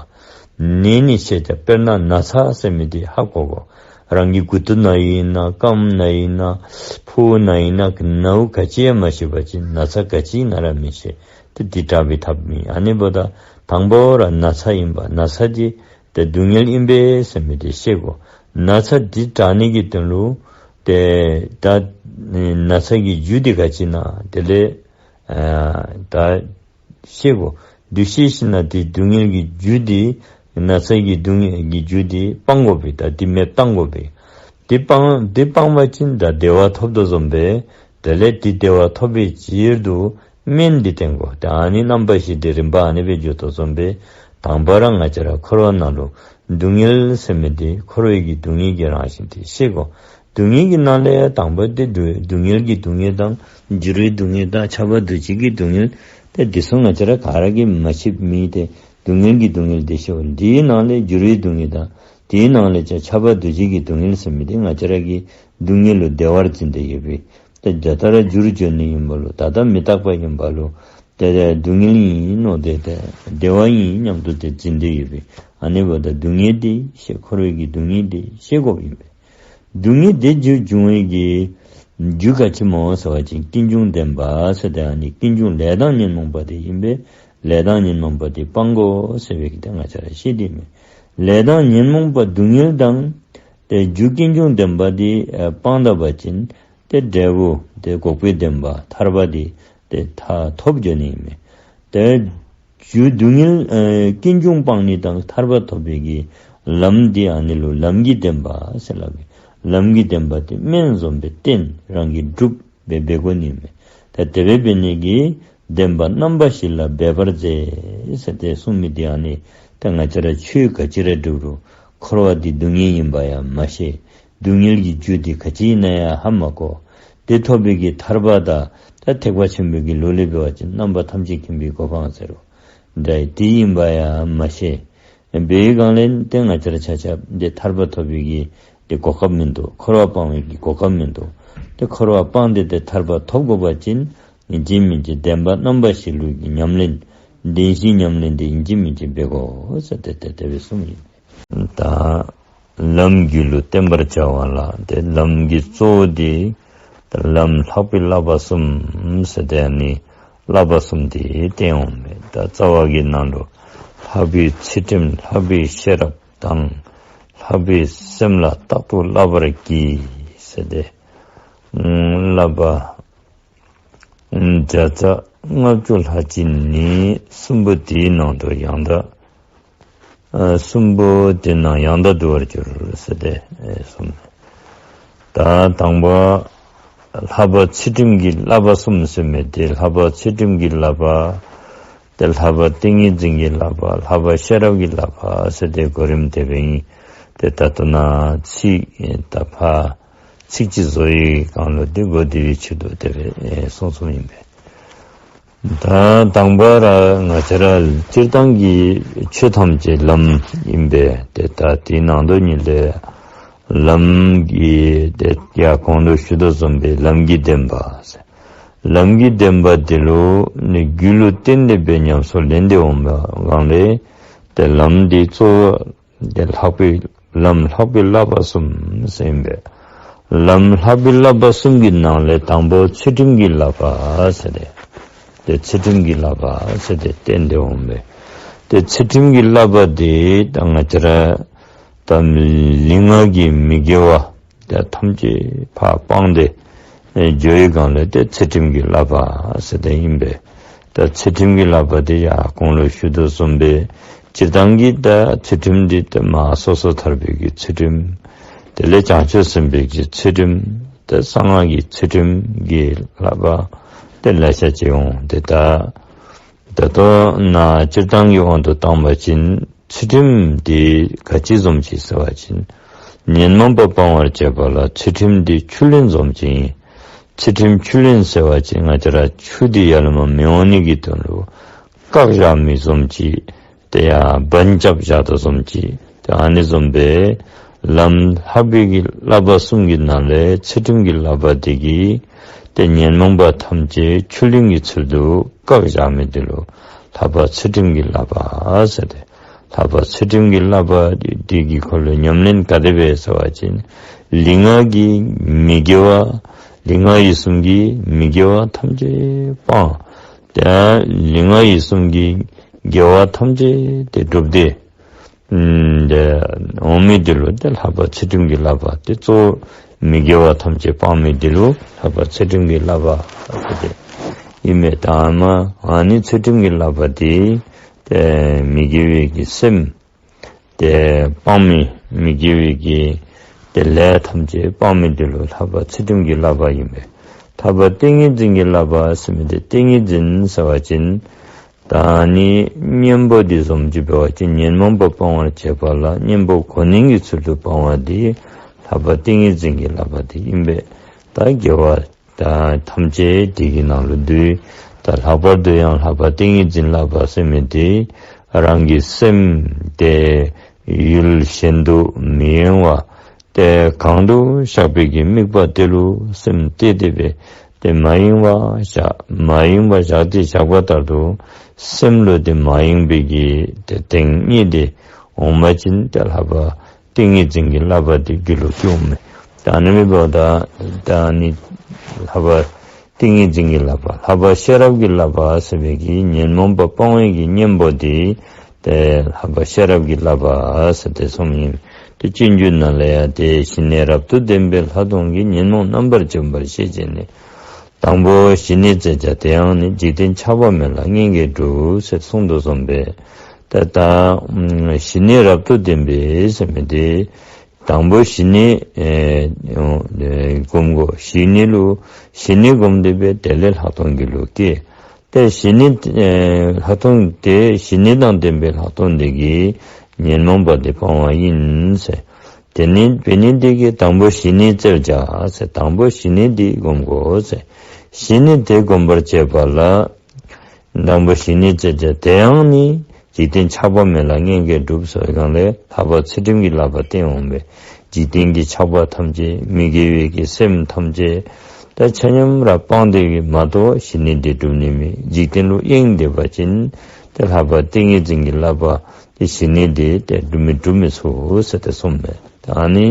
ནད་ནི་ཤེས་བྱ། དཔེར་ན་ན་ཚ་ཟེར་མི་དེ་ཧ་གོ་དགོས། རང་གི་མགུ་ཏོ་ན་ཡིན་ན་རྐངམ་ན་ཡིན་ན་ཕུ་བོ་ན་ཡིན་ན་ན་བོ་ག་ཅི་ཡང་མ་ཤེས་པ་ཅིན་ན་ཚ་ག་ཅི་ཡིན་ན་ར་མི་ཤེས། དེ་དེ་དྲག་པའི་ཐབས་མེད། ཨ་ནི་འབདཝ་ད་དང་པོ་ར་ན་ཚ་ཡིན་པ། ན་ཚ་དེ་དེ་སྡུག་བསྔལ་ཨིན་པས་ཟེར་མི་དེ་ཤེས་དགོས། ན་ཚ་དེ་དྲག་ནི་གི་དོན་ལུ་དེ་ད་ན་ཚ་གི་རྒྱུ་དེ་ག་ཅི་ན་དེ་ལས་ཨ་ད་ཤེས་དགོས། འདུ་ཤེས་ཞེ་ན་དེ་སྡུག་བསྔལ་གྱི་རྒྱུ་དེ་ན་ཚ་གི་སྡུག་བསྔལ་གྱི་རྒྱུ་དེ་སྤང་དགོ་པས། ད་དེ་མེདཔ་བཏང་དགོ་པས། དེ་སྤང་དེ་སྤང་བ་ཅིན་ད་བདེ་བ་ཐོབ་དོ་བཟུམ་སྦེ། དེ་ལས་དེ་བདེ་བ་ཐོབ་པའི་ཕྱིར་དུ་སྨན་འདི་བསྟེན་དགོ། ད་ཨ་ནི་རྣམ་པ་བཞི་དེ་རིམ་པ་ཨ་ནི་སྦེ་འགྱོ་དོ་བཟུམ་སྦེ། དང་པ་ར་ང་བཅས་ར་འཁོར་བ་ནང་ལུ་སྡུག་བསྔལ་ཟེར་མི་དེ་འཁོར་བའི་གི་སྡུག་བསྔལ་གྱི་རང་བཞིན་དེ་ཤེས་དགོ། སྡུག་བསྔལ་གྱི་ནང་ལས་དང་པོ་དེ་སྡུག་སྡུག་བསྔལ་གྱི་སྡུག་བསྔལ་དང་། འགྱུར་བའི་སྡུག་བསྔལ་དང་། ཁྱབ་པ་འདུ་བྱེད་ཀྱི་སྡུག་བསྔལ་དེ། འདི་ཚུ་ང་བཅས་ར་ག་ར་གིས་མ་ཤེསཔ་མེད་དེ། སྡུག་བསྔལ་གྱི་སྡུག་བསྔལ་དེ་ཤེས་དགོ། འདིའི་ནང་ལས་འགྱུར་བའི་སྡུག་བསྔལ་དང་། དེའི་ནང་ལས་ཀྱང་ཁྱབ་པ་འདུ་བྱེད་ཀྱི་སྡུག་བསྔལ་ཟེར་མི་དེ་ང་བཅས་ར་གིས་སྡུག་བསྔལ་ལུ་བདེ་བར་འཛིན་ཏེ་ཡོད་པས། དེ་ད་ལྟ་ར་འགྱུར་འགྱོ་ནི་ཡིན་པ་ལུ། ད་ལྟ་མི་རྟག་པ་ཡིན་པ་ལུ། དེ་དེ་སྡུག་བསྔལ་ཨིན་མནོ་སྟེ་དེ་བདེ་བ་ཨིན་སྙམ་དུ་དེ་འཛིན་ཏེ་ཡོད་པས། ཨ་ནི་འབདཝ་ད་སྡུག་བསྔལ་དེ་ཤེས། འཁོར་བའི་གི་སྡུག་བསྔལ་དེ་ཤེས་དགོཔ་ཨིན་པས། སྡུག་བསྔལ་དེ་རྒྱུ་འབྱུང་བའི་གི་རྒྱུ་ག་ཅི་སྨོ་ཟེར་བ་ཅིན་ཀུན་འབྱུང་བདེན་པ་ཟེར་ཏེ། ཨ་ནི་ཀུན་འབྱུང་ལས་དང་ཉོན་མོངས་པ་དེ་ཨིན་པས། ལས་དང་ཉོན་མོངས་པ་དེ་སྤང་དགོ་ཟེར་བའི་གི་དེ་ང་བཅས་ར་ཤེས་དེ་མེད། ལས་དང་ཉོན་མོངས་པ་སྡུག་བསྔལ་དང་དེ་རྒྱུ་ཀུན་འབྱུང་བདེན་པ་དེ་ཨ་སྤང་ད་པ་ཅིན་དེ་འབྲས་བུ་དེ་འགོག་པའི་བདེན་པ་ཐར་པ་དེ་དེ་ཐ་ཐོབ་འགྱོ་ནི་ཨིན་མས། དེ་རྒྱུ་སྡུག་བསྔལ་ཨ་ཀུན་འབྱུང་སྤང་ནི་དང་ཐར་པ་ཐོབ་པའི་གི་ལམ་འདི་ཨ་ནི་ལུ་ལམ་གྱི་བདེན་པ་ཟེར་སླབ་པས། ལམ་གྱི་བདེན་པ་དེ་སྨན་བཟུམ་སྦེ་བསྟེན། རང་གིས་སྒྲུབ་སྦེ་འབད་དགོ་ནི་མས། ད་དེ་སྦེ་འབད་ནི་གི་བདེན་པ་རྣམ་པ་བཞི་ལ་འབད་པར་མཛད་ཟེར་ཏེ་གསུངས་མི་དེ་ཨ་ནི། ད་ང་བཅས་ར་ཆོས་ག་ཅི་ར་སྒྲུབ་རུང་འཁོར་བ་འདི་སྡུག་བསྔལ་ཡིན་པ་ཡང་མ་ཤེས། སྡུག་བསྔལ་གྱི་རྒྱུ་དེ་ག་ཅི་ཡིན་ན་ཡང་ཧ་མ་གོ། དེ་ཐོབ་པའི་གི་ཐར་པ་དང་། ད་ཐེག་པ་ཆེན་པོའི་གི་ལུགས་ལས་འབད་བ་ཅིན་རྣམ་པ་ཐམས་ཅད་མཁྱེན་པའི་གོ་འཕང་ཟེར་རུང་འདྲ་དེ་ཡིན་པ་ཡང་མ་ཤེས། བའི་སྒང་ལས་དེ་ང་བཅས་ར་ཆ་ཁྱབ་དེ་ཐར་པ་ཐོབ་པའི་གི་དེ་གོ་སྐབས་མིན་འདུག། འཁོར་བ་སྤང་བའི་གི་གོ་སྐབས་མིན་འདུག། དེ་འཁོར་བ་སྤངས་ཏེ་དེ་ཐར་པ་ཐོབ་དགོ་པ་ཅིན་ཡིན་གཅིག་མིན་གཅིག་བདེན་པ་རྣམ་པ་བཞི་ལུགས་ཀྱི་ཉམས་ལེན། བདེན་བཞིའི་ཉམས་ལེན་དེ་ཡིན་གཅིག་མིན་གཅིག་འབད་དགོ་ཟེར་ཏེ་དེ་དེ་སྦེ་གསུངས་ཡིན། ད་ལམ་རྒྱུད་ལུ་བརྟེན་པར་བྱ་བ་ལ། དེ་ལམ་གྱི་གཙོ་བོ་དེ་ད་ལམ་ལྷག་པའི་བསླབ་པ་གསུམ་ཟེར་ཏེ་ཨ་ནི་བསླབ་པ་གསུམ་དེ་བསྟན་འོང་མས། ད་རྩ་བ་གི་ནང་ལུ་ལྷག་པའི་ཚུལ་ཁྲིམས་ལྷག་པའི་ཤེས་རབ་དང་། ལྷག་པའི་སེམས་ལ་རྟག་ཏུ་བསླབ་པར་གྱིས་ཟེར་ཏེ་བསླབ་པ་བརྒྱ་རྩ་ལྔ་བཅུ་ལྷག་ཅིག་ནི་གསུམ་པོ་དེའི་ནང་དུ་ཡང་དག། ཨ་གསུམ་པོ་དེ་ནང་ཡང་དག་འདུ་བར་འགྱུར་ཟེར་ཏེ་གསུངས། ད་དང་པ་ལྷག་པ་ཚུལ་ཁྲིམས་ཀྱི་བསླབ་པ་གསུམ་ཟེར་མི་དེ། ལྷག་པ་ཚུལ་ཁྲིམས་ཀྱི་བསླབ་པ། དེ་ལྷག་པ་ཏིང་ངེ་འཛིན་གྱི་བསླབ་པ། ལྷག་པ་ཤེས་རབ་ཀྱི་བསླབ་པ་ཟེར་ཏེ་གོ་རིམ་དེ་སྦེ་ཨིན། དེ་ད་ལྟོ་ན་ཚིག་ད་ཕར་ཚིག་གཅིག་བཟོ་ཡི་སྒང་ལུ་དེ་གོ་བདེ་བའི་ཆེད་དུ་དེ་སྦེ་གསུངས་གསུངསམ་ཨིན་པས། ད་དང་པ་ར་ང་བཅས་ར་སྤྱིར་བཏང་གི་ཆོས་ཐམས་ཅད་ལམ་ཨིན་པས། དེ་ད་དེའི་ནང་དུ་ཉིད་ལས་ལམ་གྱི་དེ་ཡང་གོང་དུ་ཞུ་དོ་བཟུམ་སྦེ་ལམ་གྱི་བདེན་པ་ཟེར། ལམ་གྱི་བདེན་པ་དེ་ལུ་ནི་རྒྱུད་ལུ་བརྟེན་ཏེ་སྦེ་ཉམས་སུ་ལེན་ཏེ་འོང་བའི་སྒང་ལས་དེ་ལམ་འདི་གཙོ་བོ་དེ་ལྷག་པའི་ལམ་ལྷག་པའི་བསླབ་པ་གསུམ་ཟེར་ཨིན་པས། ལམ་ལྷག་པའི་བསླབ་པ་གསུམ་གྱི་ནང་ལས་དང་པོ་ཚུལ་ཁྲིམས་ཀྱི་བསླབ་པ་ཟེར་ཏེ། དེ་ཚུལ་ཁྲིམས་ཀྱི་བསླབ་པ་ཟེར་ཏེ་བསྟན་ཏེ་འོང་པས། དེ་ཚུལ་ཁྲིམས་ཀྱི་བསླབ་པ་དེ་ད་ང་བཅས་ར་ད་ལུས་ངག་གི་མི་དགེ་བ་དེ་ཐམས་ཅད་ཕར་སྤངས་ཏེ་འགྱོ་བའི་སྒང་ལ་དེ་ཚུལ་ཁྲིམས་ཀྱི་བསླབ་པ་ཟེར་ཏེ་ཡིན་པས། ད་ཚུལ་ཁྲིམས་ཀྱི་བསླབ་པ་དེ་ཡང་གོང་ལ་ཞུ་དོ་བཟུམ་སྦེ་སྤྱིར་བཏང་གི་ད་ཚུལ་ཁྲིམས་འདི་ད་མ་སོ་སོ་ཐར་པའི་གི་ཚུལ་ཁྲིམས། དེ་ལས་བྱང་ཆུབ་སེམས་དཔའི་གི་ཚུལ་ཁྲིམས། ད་གསང་སྔགས་ཀྱི་ཚུལ་ཁྲིམས་ཀྱི་བསླབ་པ་དེ་ལེ་ཤ་ཅིག་འོང་། དེ་ད་ད་ལྟོ་ན་སྤྱིར་བཏང་གི་དབང་དུ་བཏང་བ་ཅིན་ཚུལ་ཁྲིམས་དེ་ག་ཅི་བཟུམ་ཅིག་ཟེར་བ་ཅིན་ཉོན་མོངས་པ་སྤང་བར་བྱེད་པ་ལ་ཚུལ་ཁྲིམས་དེ་ཆུ་ལེན་བཟུམ་ཅིག་ཡིན། ཚུལ་ཁྲིམས་ཆུ་ལེན་ཟེར་བ་ཅིན་ང་བཅས་ར་ཆུ་དེ་ཡར་ལས་མར་མི་འོང་ནི་གི་དོན་ལུ་བཀག་བཞག་མི་བཟུམ་ཅིག། དེ་ཡང་བན་རྐྱབ་བཞག་དོ་བཟུམ་ཅིག། དེ་ཨ་ནི་བཟུམ་སྦེ་ལམ་ལྷག་པའི་གི་བསླབ་པ་གསུམ་གྱི་ནང་ལས་ཚུལ་ཁྲིམས་ཀྱི་བསླབ་པ་དེ་གིས་དེ་ཉོན་མོངས་པ་ཐམས་ཅད་ཆུ་ལེན་གྱི་ཚུལ་དུ་བཀག་བཞག་མི་དེ་ལུ་ལྷག་པ་ཚུལ་ཁྲིམས་ཀྱི་བསླབ་པ་ཟེར་ཏེ། ལྷག་པ་ཚུལ་ཁྲིམས་ཀྱི་བསླབ་པ་དེ་གི་འཁོར་ལོའི་ཉམས་ལེན་ག་དེ་སྦེ་ཟེར་བ་ཅིན་ལུས་ངག་གི་མི་དགེ་བ། ལུས་ངག་ཡིད་གསུམ་གྱི་མི་དགེ་བ་ཐམས་ཅད་སྤངས། དེ་ལུས་ངག་ཡིད་གསུམ་གྱི་དགེ་བ་ཐམས་ཅད་དེ་བསྒྲུབས་ཏེ། ཨུམ། དེ་འོང་མི་དེ་ལུ་དེ་ལྷག་པ་ཚུལ་ཁྲིམས་ཀྱི་བསླབ་པ་དེ་གཙོ་བོ་མི་དགེ་བ་ཐམས་ཅད་སྤང་མི་དེ་ལུ་ལྷག་པ་ཚུལ་ཁྲིམས་ཀྱི་བསླབ་པ་ཟེར་ཏེ་ཡིན་མས། ད་མ་ཨ་ནི་ཚུལ་ཁྲིམས་ཀྱི་བསླབ་པ་དེ་དེ་མི་དགེ་བའི་གི་སེམས་དེ་སྤང་མི་མི་དགེ་བའི་གི་དེ་ལས་ཐམས་ཅད་སྤང་མི་དེ་ལུ་ལྷག་པ་ཚུལ་ཁྲིམས་ཀྱི་བསླབ་པ་ཡིན་པས། ལྷག་པ་ཏིང་ངེ་འཛིན་གྱི་བསླབ་པ་ཟེར་མི་དེ་ཏིང་ངེ་འཛིན་ཟེར་བ་ཅིན་ད་ནི་གཉེན་པོ་འདི་བཟུམ་ཅིག་འབད་བ་ཅིན་ཉོན་མོངས་པ་སྤང་བར་བྱེད་པ་ལ་གཉེན་པོ་གོ་གནོན་གྱི་ཚུལ་དུ་སྤང་བ་འདི་ལྷག་པ་ཏིང་ངེ་འཛིན་གྱི་བསླབ་པ་འདི་ཡིན་པས། ད་དགེ་བ་ད་ཐམས་ཅད་དེ་གི་ནང་ལུ་འདུས། ད་ལྷག་པར་དུ་ཡང་ལྷག་པ་ཏིང་ངེ་འཛིན་བསླབ་པ་ཟེར་མི་འདི་རང་གི་སེམས་དེ་ཡུལ་གཞན་དུ་མི་གཡེང་བ། དེ་གང་དུ་བཞག་པའི་གི་དམིགས་པ་དེ་ལུ་སེམས་གཏད་དེ་སྦེ་དེ་མ་ཡེངས་པ་བཞག། མ་ཡེངས་པ་བཞག་སྟེ་བཞག་པ་ལྟར་དུ་སེམས་ལུ་དེ་མ་ཡེངས་པའི་གི་དེ་གདེང་རྙེད་དེ་འོང་བ་ཅིན་དེ་ལྷག་པ་ཏིང་ངེ་འཛིན་གྱི་བསླབ་པ་དེ་རྒྱུད་ལུ་སྐྱེ་འོང་མས། ད་ནི་མི་འབོ་ད་ད་ནི་ལྷག་པ་ཏིང་ངེ་འཛིན་གྱི་བསླབ་པ། ལྷག་པ་ཤེས་རབ་ཀྱི་བསླབ་པ་ཟེར་བའི་གི་ཉོན་མོངས་པ་སྤང་བའི་གི་གཉེན་པོ་དེ་དེ་ལྷག་པ་ཤེས་རབ་ཀྱི་བསླབ་པ་ཟེར་ཏེ་གསུངས་ཡིན། དེ་སྤྱོད་འཇུག་ནང་ལ་ཡང་དེ་ཞི་གནས་རབ་ཏུ་ལྡན་པའི་ལྷག་མཐོང་གིས་ཉོན་མོངས་རྣམ་པར་འཇོམས་པར་བཤད་བྱས་ནས། དང་པོ་ཞི་གནས་བཙལ་བྱ་དེ་ཡང་ནི། འཇིག་རྟེན་ཆགས་པ་མེད་ལ་མངོན་དགས་འགྲུབ་ཟེར་གསུངས་དོ་བཟུམ་སྦེ། ད་ད་ཞི་གནས་རབ་ཏུ་ལྡན་པའི་ཟེར་མི་དེ། དང་པོ་ཞི་གནས་ཨེ་ཨེ་སྒོམ་དགོ། ཞི་གནས་ལུ་ཞི་གནས་སྒོམ་དེ་སྦེ་དེ་ལས་ལྷག་མཐོང་གི་ལུ་སྐྱེ། དེ་ཞི་གནས་ཨེ་ལྷག་མཐོང་དེ་ཞི་གནས་དང་ལྡན་པའི་ལྷག་མཐོང་དེ་གིས་ཉོན་མོངས་པ་དེ་སྤང་བ་ཡིན་ཟེར། དེ་ནི་དཔེ་ནི་དེ་གིས་དང་པོ་ཞི་གནས་བཙལ་བྱ་ཟེར། དང་པོ་ཞི་གནས་དེ་སྒོམ་དགོ་ཟེར། ཞི་གནས་དེ་སྒོམ་པར་བྱེད་པ་ལ། དང་པོ་ཞི་གནས་བཙལ་བྱ་དེ་ཡང་ནི། འཇིག་རྟེན་ཆགས་པ་མེད་ལ་མངོན་དགས་འགྲུབ་ཟེར་བའི་སྒང་ལས་ལྷག་པ་ཚུལ་ཁྲིམས་ཀྱི་བསླབ་པ་བསྟན་འོང་པས། འཇིག་རྟེན་གྱི་ཆགས་པ་ཐམས་ཅད་མི་དགེ་བའི་གི་སེམས་ཐམས་ཅད་ད་ཆ་མཉམ་ར་སྤངས་ཏེ་གི་མ་གཏོགས་ཞི་གནས་དེ་སྒྲུབ་ནི་མེད། འཇིག་རྟེན་ལུ་གཡེང་བསྡད་པ་ཅིན་དེ་ལྷག་པ་ཏིང་ངེ་འཛིན་གྱི་བསླབ་པ་དེ་ཞི་གནས་དེ་དེ་སྒྲུབ་མི་སྒྲུབ་མི་ཚུགས་ཟེར་ཏེ་གསུངས་པས། ད་ནི་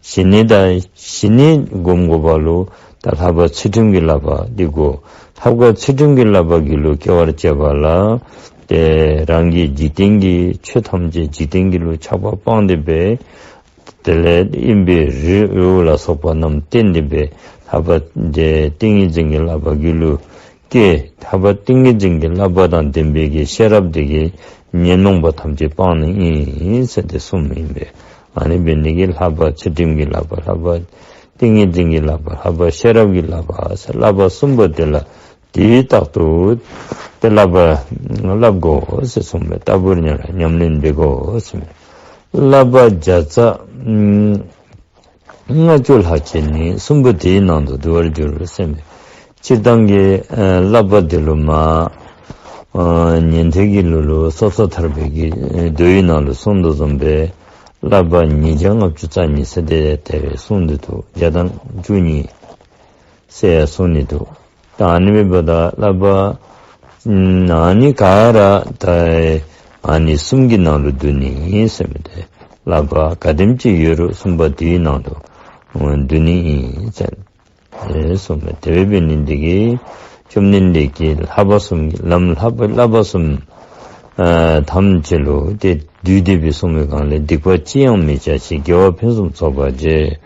ཞི་གནས་དང་ཞི་གནས་སྒོམ་དགོ་པ་ལུ་ད་ལྷག་པ་ཚུལ་ཁྲིམས་ཀྱི་བསླབ་པ་འདི་དགོ། ལྷག་པ་ཚུལ་ཁྲིམས་ཀྱི་བསླབ་པ་རྒྱུད་ལུ་སྐྱེ་བར་བྱེད་པ་ལ། དེ་རང་གི་འཇིག་རྟེན་གྱི་ཆོས་ཐམས་ཅད་འཇིག་རྟེན་གྱི་ལུ་ཆགས་པ་སྤངས་ཏེ་སྦེ། དེ་ལས་དབེན་པའི་རི་བོ་ལ་སོགས་པ་རྣམས་བསྟེན་ཏེ་སྦེ་ལྷག་པ་དེ་ཏིང་ངེ་འཛིན་གྱི་བསླབ་པ་རྒྱུད་ལུ་སྐྱེ། ལྷག་པ་ཏིང་ངེ་འཛིན་གྱི་བསླབ་པ་དང་ལྡན་པའི་གི་ཤེས་རབ་དེ་གིས་ཉོན་མོངས་པ་ཐམས་ཅད་སྤང་ནི་ཨིན་ཟེར་ཏེ་གསུངས་ཡིན་པས། ཨ་ནི་འབད་ནི་གིས་ལྷག་པ་ཚུལ་ཁྲིམས་ཀྱི་བསླབ་པ། ལྷག་པ་ཏིང་ངེ་འཛིན་གྱི་བསླབ་པ། ལྷག་པ་ཤེས་རབ་ཀྱི་བསླབ་པ་ཟེར་བསླབ་པ་གསུམ་པོ་དེ་ལ་དེའི་རྟག་ཏུ་དེ་བསླབ་པ་བསླབ་དགོ་ཟེར་གསུངས་པས། ལྟ་བུར་ཉམས་ལ་ཉམས་ལེན་འབད་དགོ་ཟེར་མས། བསླབ་པ་བརྒྱ་རྩ་ཨུམ། ལྔ་བཅུ་ལྷག་བྱས་ནས་གསུམ་པོ་དེའི་ནང་དུ་བསྡུ་བར་འགྱུར་ཟེར་མས། སྤྱིར་བཏང་གི་ཨ་བསླབ་པ་འདི་ལུ་མ་ཨ་ཉན་ཐོས་ཀྱི་ལུགས་ལུ་སོ་སོ་ཐར་པའི་གི་མདོའི་ནང་ལུ་གསུངས་དོ་བཟུམ་སྦེ་བསླབ་པ་ཉིས་བརྒྱ་ལྔ་བཅུ་རྩ་གཉིས་ཟེར་ཏེ་དེ་སྦེ་གསུངས་ཏེ་འདུག། བརྒྱ་དང་བཅུ་གཉིས་ཟེར་གསུངས་ནི་འདུག། ད་ཨ་ནི་མེད་པ་ད་བསླབ་པ་ཨ་ནི་ག་ར་ད་ཨ་ནི་གསུམ་གྱི་ནང་ལུ་བསྡུ་ནི་ཨིན་ཟེར་མི་དེ། བསླབ་པ་ག་དེམ་ཅིག་ཡོད་རུང་གསུམ་པོ་དེའི་ནང་དུ་བསྡུ་ནི་ཨིན་ཟེར་གསུངས་པས། དེ་བས་འབད་ནི་འདི་གིས་ བཅོམ་ལྡན་འདས་ཀྱིས་ལྷག་པ་གསུམ་གྱི་ལམ་ལྷག་པ་བསླབ་པ་གསུམ་ཨ་ཐམས་ཅད་ལུ་དེ་བསྡུས་ཏེ་སྦེ་གསུངས་པའི་སྒང་ལས། སྡིག་པ་ཅི་ཡང་མི་བྱ་ཞིང་། དགེ་བ་ཕུན་སུམ་ཚོགས་པར་བྱེད།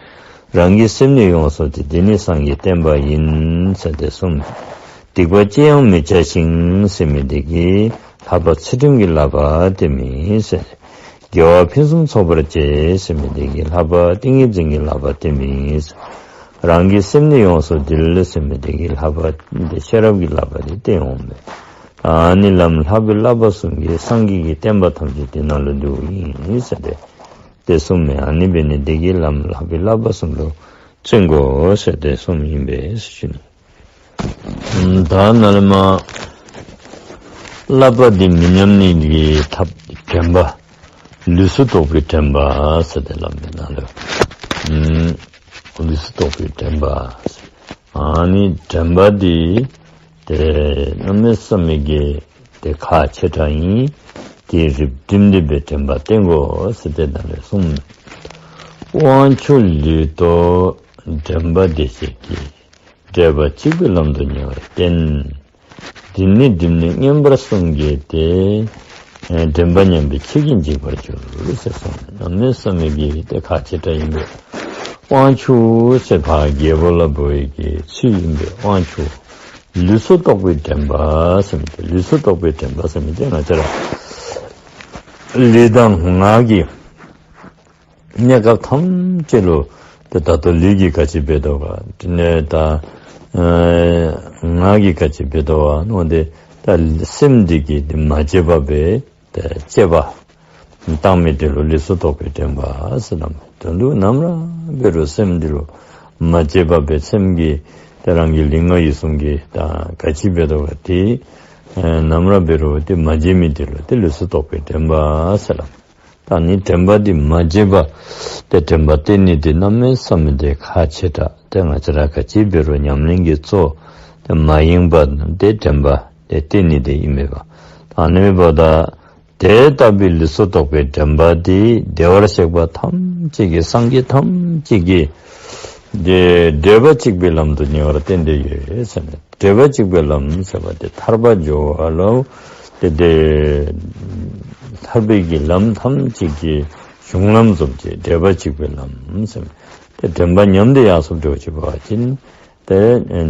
རང་གི་སེམས་ནི་ཡོངས་སུ་འདུལ། འདི་ནི་སངས་རྒྱས་བསྟན་པ་ཡིན། ཟེར་ཏེ་གསུངས། སྡིག་པ་ཅི་ཡང་མི་བྱ་ཞིང་ཟེར་མི་འདི་གིས་ལྷག་པ་ཚུལ་ཁྲིམས་ཀྱི་བསླབ་པ་དེ་མིན་ཟེར། དགེ་བ་ཕུན་སུམ་ཚོགས་པར་བྱེད་ཟེར་མི་འདི་གིས་ལྷག་པ་ཏིང་ངེ་འཛིན་གྱི་བསླབ་པ་དེ་མིན་ཟེར། རང་གི་སེམས་ནི་ཡོངས་སུ་འདུལ་ཟེར་མི་འདི་གིས་ལྷག་པ་འདི་ཤེས་རབ་ཀྱི་བསླབ་པ་དེ་སྟོན་འོང་མས། ཨ་ནི་ལམ་ལྷག་པའི་བསླབ་པ་གསུམ་གྱིས་སངས་རྒྱས་ཀྱི་བསྟན་པ་ཐམས་ཅད་དེ་ནང་ལ་འདུ་ཡིན་ཟེར་ཏེ། དེ་གསུངས་མས། ཨ་ནི་འབད་ནི་འདི་གིས་ལམ་ལྷག་པའི་བསླབ་པ་གསུམ་ལུ་བརྩོན་དགོས་ཟེར་ཏེ་གསུངས་ཡིན་པས་ཞུ་ནི། ད་ནཱ་ལས་མར་བསླབ་པ་འདི་མི་ཉམས་ནི་གི་ཐབས་དྲན་པ། ལུས་སུ་རྟོག་པའི་དྲན་པ་ཟེར་ཏེ་སླབ་མས་ནཱ་ལུ། ལུས་སུ་རྟོག་པའི་དྲན་པ། ཨ་ནི་དྲན་པ་འདི་དེ་གནམ་མེད་ས་མེད་ཀྱི་དེ་ཁག་ཆེ་དྲགས་ཨིན། དེ་རིགས་བསྒྲིམས་ཏེ་སྦེ་དྲན་པ་བསྟེན་དགོ་ཟེར་ཏེ་ནཱ་ལས་གསུངས། དབང་ཕྱུག་ལུས་རྟོག་དྲན་པ་བདེ་གཤེགས་ཀྱིས། འདྲེས་པ་གཅིག་པའི་ལམ་དུ་ཉེ་བར་བསྟེན། འདི་ནི་བསྒྲིམས་ནས་མངོན་པར་བསྲུང་གིས་ཏེ། དྲན་པ་ཉམས་པའི་ཚིག་གིས་འཇིག་པར་འགྱུར་ཟེར་གསུངས། གནམ་མེད་ས་མེད་ཀྱི་དེ་ཁག་ཆེ་དྲགས་ཨིན་པས། དབང་ཕྱུག་ཟེར་བ་རྒྱལ་པོ་ལ་འབོད་པའི་གི་ཚུལ་ཨིན་པས། དབང་ཕྱུག་ལུས་སུ་རྟོག་པའི་དྲན་པ་ཟེར་མི་དེ། ལུས་སུ་རྟོག་པའི་དྲན་པ་ཟེར་མི་དེ་ང་བཅས་ར་ལུས་དང་ངག་གི་གནས་སྐབས་ཐམས་ཅད་ལུ་དེ་ད་ལྟོ་ལུས་ཀྱིས་ག་ཅི་འབད་དོ་ག། དེ་ནས་ད་ཨ་ངག་གིས་ག་ཅི་འབད་དོ་ག་མནོ་སྟེ། ད་སེམས་འདི་གིས་དེ་མ་བརྗེད་པ་སྦེ་དེ་དཔྱད་པ་བཏང་མི་དེ་ལུ་ལུས་སུ་རྟོག་པའི་དྲན་པ་ཟེར་སླབ་མས། དོན་དུ་ནམ་ར་འབད་རུང་སེམས་འདི་ལུ་མ་བརྗེད་པ་སྦེ་སེམས་ཀྱིས་དེ་རང་གི་ལུས་ངག་ཡིད་གསུམ་གྱིས་ད་ག་ཅི་འབད་དོ་ག་དེ་ཨ་ནམ་ར་འབད་རུང་དེ་མ་བརྗེད་མི་དེ་ལུ་དེ་ལུས་སུ་རྟོག་པའི་དྲན་པ་ཟེར་སླབ་མས། ད་ནི་དྲན་པ་འདི་མ་བརྗེད་པ། དེ་དྲན་པ་བསྟེན་ནི་འདི་གནམ་མེད་ས་མེད་དེ་ཁག་ཆེ་དྲགས། དེ་ང་བཅས་ར་ག་ཅི་འབད་རུང་ཉམས་ལེན་གྱི་གཙོ་དེ་མ་ཡེངས་པ་དེ་དྲན་པ་དེ་བསྟེན་ནི་དེ་ཨིན་མས་པ། ད་ནི་འབདཝ་ད་དེ་ལྟ་བུའི་ལུས་སུ་རྟོག་པའི་དྲན་པ་འདི་བདེ་བར་གཤེགས་པ་ཐམས་ཅད་ཀྱིས་སངས་རྒྱས་ཐམས་ཅད་ཀྱིས་དེ་འདྲེས་པ་གཅིག་པའི་ལམ་དུ་ཉེ་བར་བསྟེན་ཏེ་ཡོད་ཟེར་ནས། འདྲེས་པ་གཅིག་པའི་ལམ་ཟེར་བ་དེ་ཐར་པ་འགྱོ་བ་ལུ་དེ་དེ་ཐར་པའི་གི་ལམ་ཐམས་ཅད་ཀྱི་གཞུང་ལམ་བཟུམ་ཅིག་འདྲེས་པ་གཅིག་པའི་ལམ་ཟེར། དེ་དྲན་པ་ཉམས་ཏེ་ཡར་སོང་འགྱོ་ཅིག་འབད་བ་ཅིན་དེ་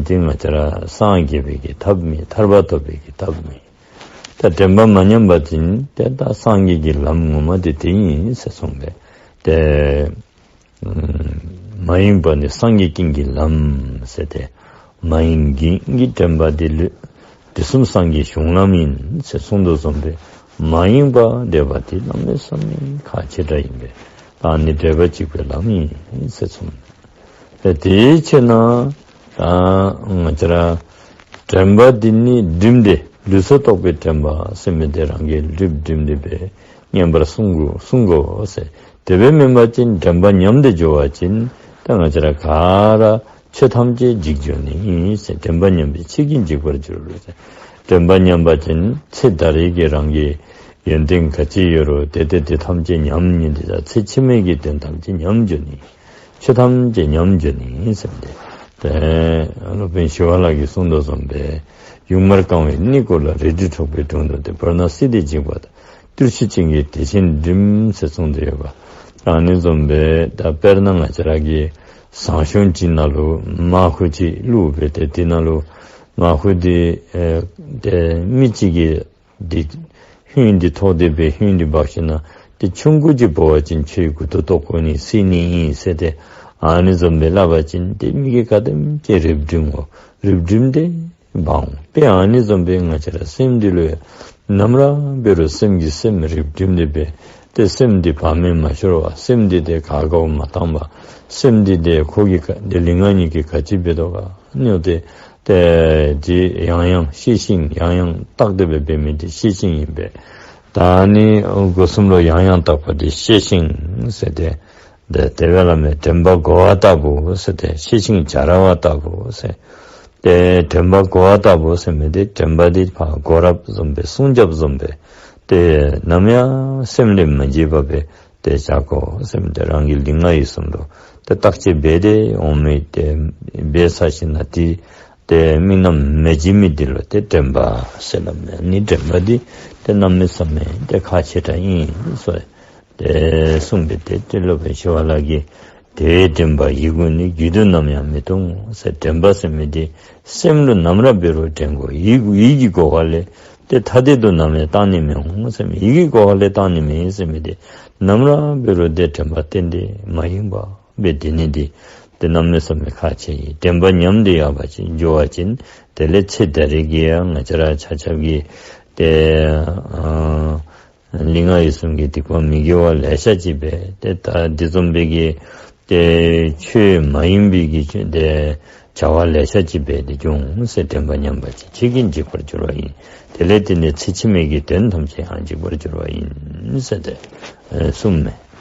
འདི་ང་བཅས་ར་སངས་རྒྱས་པའི་གི་ཐབས་མེད། ཐར་པ་ཐོབ་པའི་གི་ཐབས་མེད། དེ་དྲན་པ་མ་ཉམས་པ་ཅིན་དེ་ད་སངས་རྒྱས་ཀྱི་ལམ་ངོ་མ་དེ་དེ་ཨིན་ཟེར་གསུངས་པས། དེ་མ་ཡེངས་པ་ནི་སངས་རྒྱས་ཀུན་གྱི་ལམ་ཟེར་ཏེ། མ་ཡེངས་ཀུན་གྱི་དྲན་པ་དེ་ལུས། དུས་གསུམ་སངས་རྒྱས་གཞུང་ལམ་ཡིན་ཟེར་གསུངས་དོ་བཟུམ་སྦེ། མ་ཡེངས་པ་འདྲེས་པ་དེ་གནམ་མེད་ས་མེད་ཁག་ཆེ་དྲགས་ཨིན་པས། ད་ནི་འདྲེས་པ་གཅིག་པའི་ལམ་ཡིན་ཟེར་གསུངས། དེ་དེའི་ཕྱིར་ན་ད་ང་བཅས་ར་དྲན་པ་འདི་ནི་བསྒྲིམས་ཏེ་ལུས་སུ་རྟོག་པའི་དྲན་པ་ཟེར་མི་དེ་རང་གི་ལུས་བསྒྲིམས་ཏེ་སྦེ་མངོན་པར་བསྲུང་དགོ་བསྲུང་དགོ་ཟེར། དེ་སྦེ་མེན་པ་ཅིན་དྲན་པ་ཉམས་ཏེ་འགྱོ་བ་ཅིན་ད་ང་བཅས་ར་ག་ར་ཆོས་ཐམས་ཅད་འཇིག་འགྱོ་ནི་ཨིན་ཟེར། དྲན་པ་ཉམས་པའི་ཚིག་གིས་འཇིག་པར་འགྱུར་ཟེར། དྲན་པ་ཉམས་པ་ཅིན་ཚེ་ད་རེས་ཀྱི་རང་གི་ཡོན་ཏན་ག་ཅི་ཡོད་རུང་དེ་དེ་དེ་ཐམས་ཅད་ཉམས་ནི་འདི་དང་ཚེ་ཕྱི་མའི་གི་དོན་ཐམས་ཅད་ཉམས་འགྱོ་ནི། ཆོས་ཐམས་ཅད་ཉམས་འགྱོ་ནི་ཟེར་ཏེ། དེ་སློབ་དཔོན་ཞི་བ་ལྷ་གིས་གསུངས་དོ་བཟུམ་སྦེ། ཡུངས་མར་བཀང་བའི་སྣེ་ཀོ་ལ། རལ་གྲི་འཕྲོག་པའི་དྲུང་དུ་སྡོད། བར་སྣང་བསིལ་ཏེ་འཇིགས་པ་དང་། བརྟུལ་ཞུགས་ཅན་གྱིས་དེ་བཞིན་བསྒྲིམ་ཟེར་གསུངས་ཏེ་ཡོད་པ། ཨ་ནི་བཟུམ་སྦེ་ད་དཔེར་ན་ང་བཅས་ར་གི་ཟངས་གཞོང་ཅིག་ནང་ལུ་མར་ཁུ་ཅིག་བླུགས་སྦེ་ཏེ་དེ་ནང་ལུ་མར་ཁུ་དེ་ཨེ་དེ་མི་གཅིག་གིས་འདི་ཧོན་འདི་ཐོགས་ཏེ་སྦེ་ཧོན་འདི་འབག་ཞིན་ན་དེ་ཆུང་ཀུ་ཅིག་འབོ་བ་ཅིན་ཁྱོད་མགུ་ཏོ་བཏོག་དགོ་ནི་བསད་ནི་ཨིན་ཟེར་ཏེ། ཨ་ནི་བཟུམ་སྦེ་སླབ་པ་ཅིན་དེ་མི་གིས་ག་དེམ་ཅིག་རིག་བསྒྲིམ་དགོ། རིག་བསྒྲིམ་སྟེ་འབག་འོང་། དཔེ་ཨ་ནི་བཟུམ་སྦེ་ང་བཅས་ར་སེམས་འདི་ལུ་ཡང་ནམ་ར་འབད་རུང་སེམས་ཀྱིས་སེམས་རིག་བསྒྲིམ་སྟེ་སྦེ་དེ་སེམས་འདི་བག་མེད་མ་ཤོར་བར་སེམས་འདི་དེ་ག་གའོ་མ་བཏང་བར་སེམས་འདི་དེ་ཁོ་གིས་ག་དེ་ལུས་ངག་གཉིས་ཀྱིས་ག་ཅི་འབད་དོ་ག་མནོ་སྟེ། དེ་དེ་ཡང་ཡང་ཤེས་ཤིང་ཡང་ཡང་བརྟག་སྟེ་སྦེ་འབད་མི་དེ་ཤེས་ཤིང་ཨིན་པས། ད་ནི་སྒོ་གསུམ་ལུ་ཡང་ཡང་བརྟག་པ་དེ་ཤེས་ཤིང་ཟེར་ཏེ། དེ་དེ་སྦེ་སླབ་མས། དྲན་པ་གོ་བ་ལྟ་བུ་ཟེར་ཏེ་ཤེས་ཤིང་བྱ་ར་བ་ལྟ་བུ་ཟེར། དེ་དྲན་པ་གོ་བ་ལྟ་བུ་ཟེར་མི་དེ་དྲན་པ་དེ་ཕར་གོ་རབ་བཟུམ་སྦེ་སྲུང་རྒྱབ་བཟུམ་སྦེ་དེ་ནམ་ཡང་སེམས་ལས་མ་བརྗེད་པ་སྦེ་དེ་བཞག་དགོ་ཟེར་མི་དེ་རང་གི་ལུས་ངག་ཡིད་གསུམ་ལུ་དེ་བརྟག་དཔྱད་འབད་དེ་འོང་མི་དེ་འབད་ཚར་ཞིན་ན་དེ་ད་ དེ་དམིགས་རྣམ་མེད་བྱེད་མི་དེ་ལ་དེ་དྲན་པ་ཟེར་ལབ་ནས། ནི་དྲན་པ་འདི་དེ་གནམ་མེད་ས་མེད་དེ་ཁག་ཆེ་དྲགས་ཡིན་ཟེར་དེ་གསུངས་པས། དེ་སྟོད་ལུང་པའི་ཞི་བ་ལྷ་གིས། དེ་བས་དྲན་པ་ཡིད་ཀུན་ནི། རྒྱུད་དུ་ནམ་ཡང་མི་གཏོང་ངོ་ཟེར། དྲན་པ་ཟེར་མི་དེ་སེམས་ལུ་ནམ་ར་འབད་རུང་དྲན་དགོ། ཡིད་ཡིད་ཀྱི་སྒོ་ཁ་ལས་དེ་ཐ་དད་དུ་ནམ་ཡང་བཏང་ནི་མི་འོང་ཟེར་མི། ཡིད་ཀྱི་སྒོ་ཁ་ལས་བཏང་ནི་མེད་ཟེར་མི་དེ་ནམ་ར་འབད་རུང་དེ་དྲན་པ་ཏན་ཏན་མ་ཡེངས་པ་འབད། དེ་ནི་དེ་དེ་གནམ་མེད་ས་མེད་ཁག་ཆེ་ཡི། དྲན་པ་ཉམས་ཏེ་ཡལ་བ་ཅིན། འགྱུར་བ་ཅིན། དེ་ལས་ཚེ་ད་རེས་ཀྱི་ཡང་ང་བཅས་ར་ཆ་ཁྱབ་ཀྱིས་དེ་ཨ་ལུས་ངག་ཡིད་གསུམ་གྱི་སྡིག་པ་མི་དགེ་བ་ལེ་ཤ་ཅིག་འབད། དེ་ད་འདི་བཟུམ་པའི་གི་དེ་ཆོས་མ་ཡིན་པའི་གི་ཆོས་དེ་བྱ་བ་ལེ་ཤ་ཅིག་འབད་དེ་འབྱུང་ཟེར། དྲན་པ་ཉམས་པ་ཅིན་ཁྱེད་ཀྱིས་འཇིག་པར་འགྱུར་བ་ཡིན། དེ་ལས་དེ་ནི་ཚེ་ཕྱི་མའི་གི་དོན་ཐམས་ཅད་ཡང་འཇིག་པར་འགྱུར་བ་ཡིན་ཟེར་ཏེ་གསུངས་མས།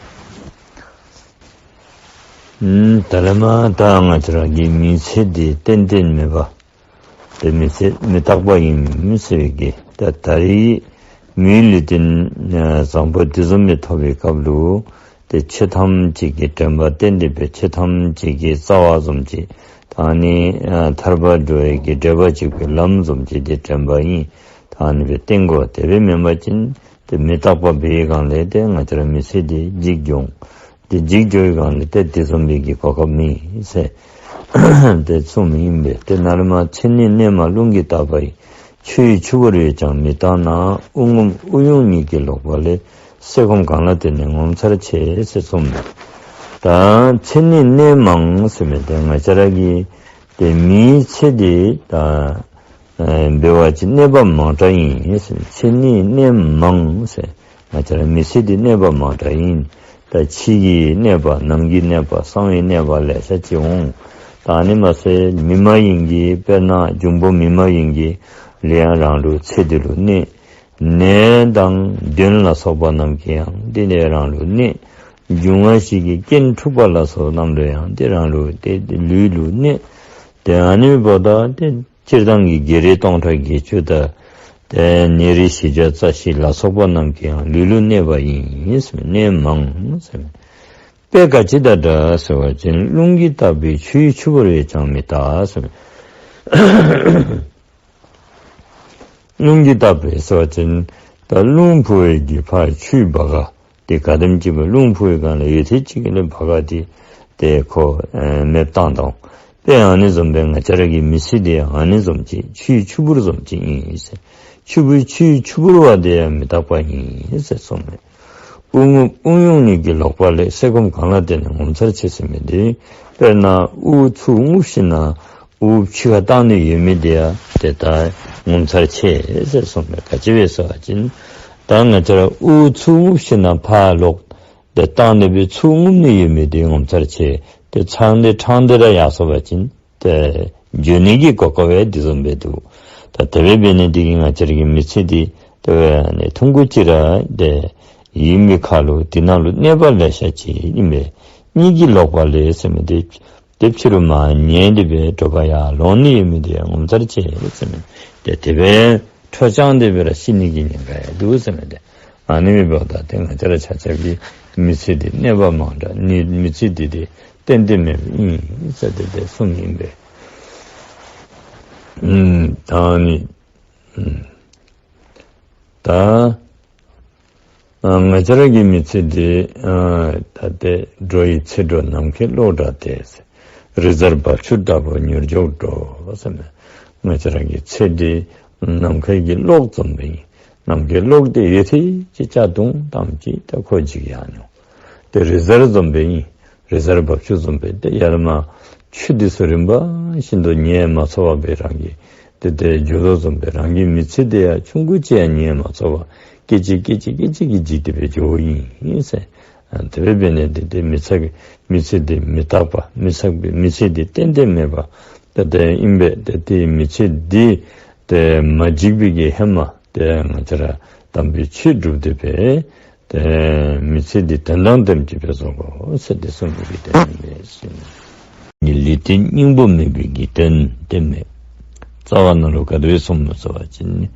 ད་ལས་མ་ད་ང་བཅས་ར་གི་མི་ཚེ་འདི་ཏན་ཏན་མེད་པ། དེ་མི་ཚེ་མི་རྟག་པ་ཡིན་ཟེར་བའི་གི། ད་ད་རེས་མིའི་ལུས་རྟེན་བཟང་པོ་འདི་བཟུམ་མའི་ཐོབ་པའི་སྐབས་ལུ་དེ་ཆོས་ཐམས་ཅད་ཀྱི་དྲན་པ་ཏན་ཏན་འབད། ཆོས་ཐམས་ཅད་ཀྱི་རྩ་བ་བཟུམ་ཅིག་ད་ནི་ཐར་པ་འགྲོ་བའི་གི་འགྲོ་བ་གཅིག་པའི་ལམ་བཟུམ་ཅིག་དེ་དྲན་པ་ཡིན། ད་ནི་འབད་བསྟེན་དགོ། དེ་སྦེ་མེན་པ་ཅིན་དེ་མི་རྟག་པ་འབད་བའི་སྒང་ལས་དེ་ང་བཅས་ར་མི་ཚེ་འདི་འཇིག་འགྱོ་འོང་། དེ་འཇིག་འགྱོ་བའི་སྒང་ལས་དེ་དེ་བཟུམ་པའི་གི་གོ་སྐབས་མེད་ཟེར་དེ་གསུངས་མི་ཨིན་པས། དེ་ན་ལས་མ་ཚེ་ནི་གནས་མང་རླུང་གིས་བཏབ་པ་ཡི། ཆུ་ཡི་ཆུ་བུར་བས་ཀྱང་མི་རྟག་ན། དབུགས་རྔུབ་དབུགས་དབྱུང་གཉིས་ཀྱིས་ལོག་པ་ལས། ཟས་སྐོམ་གང་ལ་བརྟེན་ནས་ངོ་མཚར་ཆེ་ཟེར་གསུངས་མས། ད་ཚེ་ནི་གནས་མང་ཟེར་མི་དེ་ང་བཅས་ར་གི་དེ་མིའི་ཚེ་འདི་ད་འབད་བ་ཅིན་གནས་པ་མང་དྲགས་ཨིན་ཟེར། ཚེ་ནི་གནས་མང་ཟེར། ང་བཅས་ར་མི་ཚེ་འདི་གནས་པ་མང་དྲགས་ཨིན། ད་ཕྱི་གི་གནས་པ་ནང་གི་གནས་པ་གསང་བའི་གནས་པ་ལེ་ཤ་ཅིག་འོང་། ད་ནི་མ་ཟད་མི་མ་ཡིན་གྱི་དཔེར་ན་འབྱུང་པོ་མི་མ་ཡིན་གྱི་ལུས་ཡང་རང་ལུགས་ཚེ་འདི་ལུ་གནས། ནད་དང་གདོན་ལ་སོགས་པ་རྣམས་ཀྱིས་ཡང་འདི་ནི་རང་ལུགས་གནས། འབྱུང་བ་བཞི་གི་རྐྱེན་འཁྲུགས་པ་ལ་སོགས་རྣམས་ལུ་ཡང་འདི་རང་ལུགས་དེ་ལུས་ལུ་གནས། དེ་ཨ་ནི་འབདཝ་ད་དེ་སྤྱིར་བཏང་གི་བགེགས་རིགས་སྟོང་ཕྲག་བརྒྱད་ཅུ་དང་དེ་ནད་རིགས་བཞི་བརྒྱ་རྩ་བཞི་ལ་སོགས་པ་རྣམས་ཀྱིས་ཡང་ལུས་ལུ་གནས་པ་ཡིན་ཟེར། གནས་མང་ཟེར། དཔེ་ག་ཅི་དང་འདྲ་ཟེར་བ་ཅིན་རླུང་གིས་བཏབ་པའི་ཆུ་ཡི་ཆུ་བུར་བས་ཀྱང་མི་རྟག་ཟེར། རླུང་གིས་བཏབ་པའི་ཟེར་བ་ཅིན་ད་རླུང་འཕུ་བའི་གི་ཕར་ཆུའི་བ་ག་དེ་ག་དེམ་ཅིག་འབད་རླུང་འཕུ་བའི་སྒང་ལས་ཡུད་ཐེངས་གཅིག་གི་ལས་བ་ག་དེ་དེ་ཁོ་མེདཔ་བཏང་དོ། དཔེ་ཨ་ནི་བཟུམ་སྦེ་ང་བཅས་ར་གི་མི་ཚེ་འདི་ཨ་ནི་བཟུམ་ཅིག་ཆུའི་ཆུ་བུར་བཟུམ་ཅིག་ཨིན་ཟེར། ཆུ་བུར་ཆུའི་ཆུ་བུར་བ་དེ་ཡང་མི་རྟག་པ་ཨིན་ཟེར་གསུངས་མས། དབུགས་རྔུབ་དབུགས་དབྱུང་གཉིས་ཀྱིས་ལོག་པ་ལས། ཟས་སྐོམ་གང་ལ་བརྟེན་ནས་ངོ་མཚར་ཆེ་ཟེར་མི་འདི། དཔེར་ན་དབུགས་ཚུར་རྔུབ་ཞིནམ་ལས་དབུགས་ཕྱི་ཁར་བཏང་ནི་ཡོད་མི་འདི་ཡང་དེ་ལྟར་ངོ་མཚར་ཆེ་ཟེར་གསུངས་མས། ག་ཅི་སྦེ་ཟེར་བ་ཅིན་ད་ང་བཅས་ར་དབུགས་ཚུར་རྔུབ་ཞིནམ་ལས་ཕར་ལོག་དེ་བཏང་ནི་འབད་ཚུར་རྔུབ་ནི་ཡོད་མི་འདི་ངོ་མཚར་ཆེ། དེ་ཚང་དེ་ཕྲང་སྟེ་ར་ཡར་སོང་བ་ཅིན་དེ་འགྱོ་ནི་གི་གོ་སྐབས་འདི་བཟུམ་སྦེ་འདུག། ད་དེ་སྦེ་འབད་ནི་འདི་གིས་ང་བཅས་ར་གི་མི་ཚེ་འདི་དེ་སྦེ་ནི་ཐུང་ཀུ་ཅིག་ར་དེ་ཡིན་པའི་ཁར་ལུ་འདི་ནང་ལུ་གནས་པ་ལེ་ཤ་ཅིག་ཨིན་པས། གཉིས་ཀྱིས་ལོག་པ་ལས་ཟེར་མི་འདི་དེ་ཕྱི་རུ་མར་ཉལ་ཏེ་སྦེ་དྲོ་པ་ཡར་ལོང་ནི་ཡོད་མི་འདི་ཡང་ངོ་མཚར་ཆེ་ཟེར་མི་དེ་དེ་སྦེ་འཕྲོ་བཅངས་ཏེ་སྦེ་ར་ཤི་ནི་གི་ཉེན་ཁ་ཡང་འདུག་ཟེར་མི་འདི། ཨ་ནི་འབདཝ་ད་དེ་ང་བཅས་ར་ཆ་ཁྱབ་ཀྱི་མི་ཚེ་འདི་གནས་པ་མང་དྲགས། ནི་མི་ཚེ་འདི་དེ་ཏན་ཏན་མེད་པ་ཨིན་ཟེར་ཏེ་དེ་གསུངས་ཨིན་པས། ཨུམ། ད་ནི་ཨུམ། ད་ཨ་ང་བཅས་ར་གི་མི་ཚེ་འདི་ཨ་ད་དེ་འགྲོ་ཡི་ཚེ་འགྲོ་ནམ་མཁའི་གློག་འདྲ་སྟེ། རི་གཟར་འབབ་ཆུ་ལྟ་བུར་མྱུར་མགྱོགས་འགྲོ་ཟེར་ནས། ང་བཅས་ར་གི་ཚེ་འདི་ནམ་མཁའི་གི་གློག་བཟུམ་སྦེ་ཨིན། ནམ་མཁའི་གློག་དེ་ཡུད་ཐེངས་གཅིག་ལྕགས་དུང་བཏངམ་ཅིག་ད་ཁོ་འཇིག་ཡར་འགྱོ། དེ་རི་གཟར་བཟུམ་སྦེ་ཨིན། རི་གཟར་འབབ་ཆུ་བཟུམ་སྦེ་དེ་ཡར་མར་ཆུ་འདི་ཚུ་རིམ་པ་བཞིན་དུ་ཉལ་མ་ཚུགས་པར་སྦེ་རང་གི་དེ་དེ་འགྱོ་དོ་བཟུམ་སྦེ་རང་གི་མི་ཚེ་འདི་ཡང་ཆུང་ཀུ་ཅིག་ཡང་ཉལ་མ་ཚུགས་པར་སྐད་ཅིག་སྐད་ཅིག་སྐད་ཅིག་གིས་འཇིག་སྟེ་སྦེ་འགྱོཝ་ཨིན་ཟེར། ཨ་དེ་སྦེ་འབད་ནི་འདི་དེ་མི་ཚེ་གི་མི་ཚེ་འདི་མི་རྟག་པ། མི་ཚེ་གི་མི་ཚེ་འདི་ཏན་ཏན་མེད་པ་དེ་དེ་ཨིན་པས། དེ་དེ་མི་ཚེ་འདི་དེ་མ་འཇིག་པའི་གི་ཧེ་མ་དེ་ང་བཅས་ར་དམ་པའི་ཆོས་སྒྲུབ་སྟེ་སྦེ་དེ་མི་ཚེ་འདི་དོན་དང་ལྡནམ་ཅིག་སྦེ་བཟོ་དགོ་ཟེར་དེ་གསུངས་པའི་གི་དོན་ཨིན་པས་ཟེར། ལུས་རྟེན་སྙིང་པོ་མེད་པའི་གི་དོན་དེ་མེད། རྩ་བ་ནང་ལུ་ག་དེ་སྦེ་གསུངས་ནུག་ཟེར་བ་ཅིན།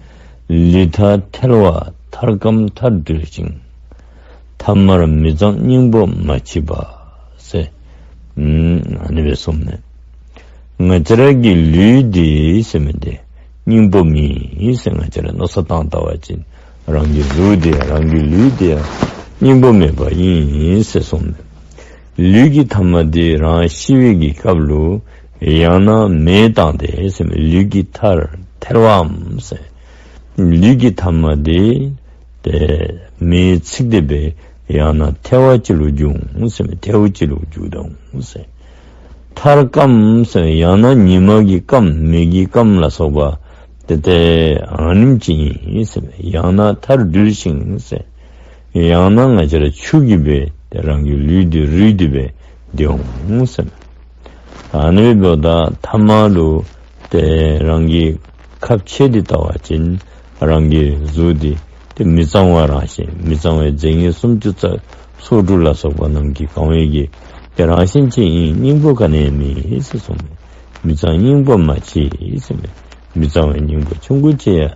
ལུས་ཐལ་ཐལ་བ་ཐར་སྐམ་མཐར་འདུལ་ཞིང་། ཐ་མར་མི་གཙང་སྙིང་པོ་མ་མཆིས་པ་ཟེར། ཨ་ནི་སྦེ་གསུངས་ནུག། ང་བཅས་ར་གི་ལུས་འདི་ཟེར་མི་འདི་སྙིང་པོ་མིན་ཟེར། ང་བཅས་ར་མནོ་བསམ་བཏང་ལྟ་བ་ཅིན་རང་གི་གཟུགས་འདི་རང་གི་ལུས་འདི་ཡང་སྙིང་པོ་མེད་པ་ཡིན་ཟེར་གསུངས་མས། ལུས་ཀྱི་ཐ་མ་འདི་རང་ཤི་བའི་གི་སྐབས་ལུ་ཡང་ན་མེ་བཏང་སྟེ་ཟེར་མི་ལུས་ཀྱི་མཐར་ཐལ་བའམ་ཟེར། ལུས་ཀྱི་ཐ་མ་འདི་དེ་མེས་ཚིག་སྟེ་སྦེ་ཡང་ན་ཐལ་བ་ཅིག་ལུ་འགྱུར་འོང་ཟེར་མས། ཐལ་བ་ཅིག་ལུ་འགྱུར་འོང་ཟེར། མཐར་སྐམ་ཟེར་ཡང་ན་ཉི་མ་གི་སྐམ་མེ་གི་སྐམ་ལ་སོགས་པ་དེ་དེ་ཨ་ནེམ་ཅིག་ཡིན་ཟེར་མས། ཡང་ན་མཐར་སྦྲུལ་ཞིང་ཟེར། ཡང་ན་ང་བཅས་ར་ཆུ་གིས་སྦེ་དེ་རང་གི་ལུས་འདི་རུལ་ཏེ་སྦེ་འདི་འོང་ཟེར་མས། ཨ་ནི་འབདཝ་ད་ཐ་མ་ལུ་དེ་རང་གི་ཁ་ཕྱེ་སྟེ་ལྟ་བ་ཅིན་རང་གི་གཟུགས་འདི་དེ་མི་གཙང་བ་རང་བཞིན་མི་གཙང་བའི་རྫས་ངན་སུམ་ཅུ་རྩ་སོ་དྲུག་ལ་སོགས་པ་རྣམས་ཀྱིས་གང་བའི་གི་དེ་རང་བཞིན་ཅན་ཡིན། སྙིང་པོ་ག་ནི་ཡང་མེད་ཟེར་གསུངས་མས། མི་གཙང་སྙིང་པོ་མ་མཆིས་ཟེར་མས། མི་གཙང་བའི་སྙིང་པོ་ཆུང་ཀུ་ཅིག་ཡང་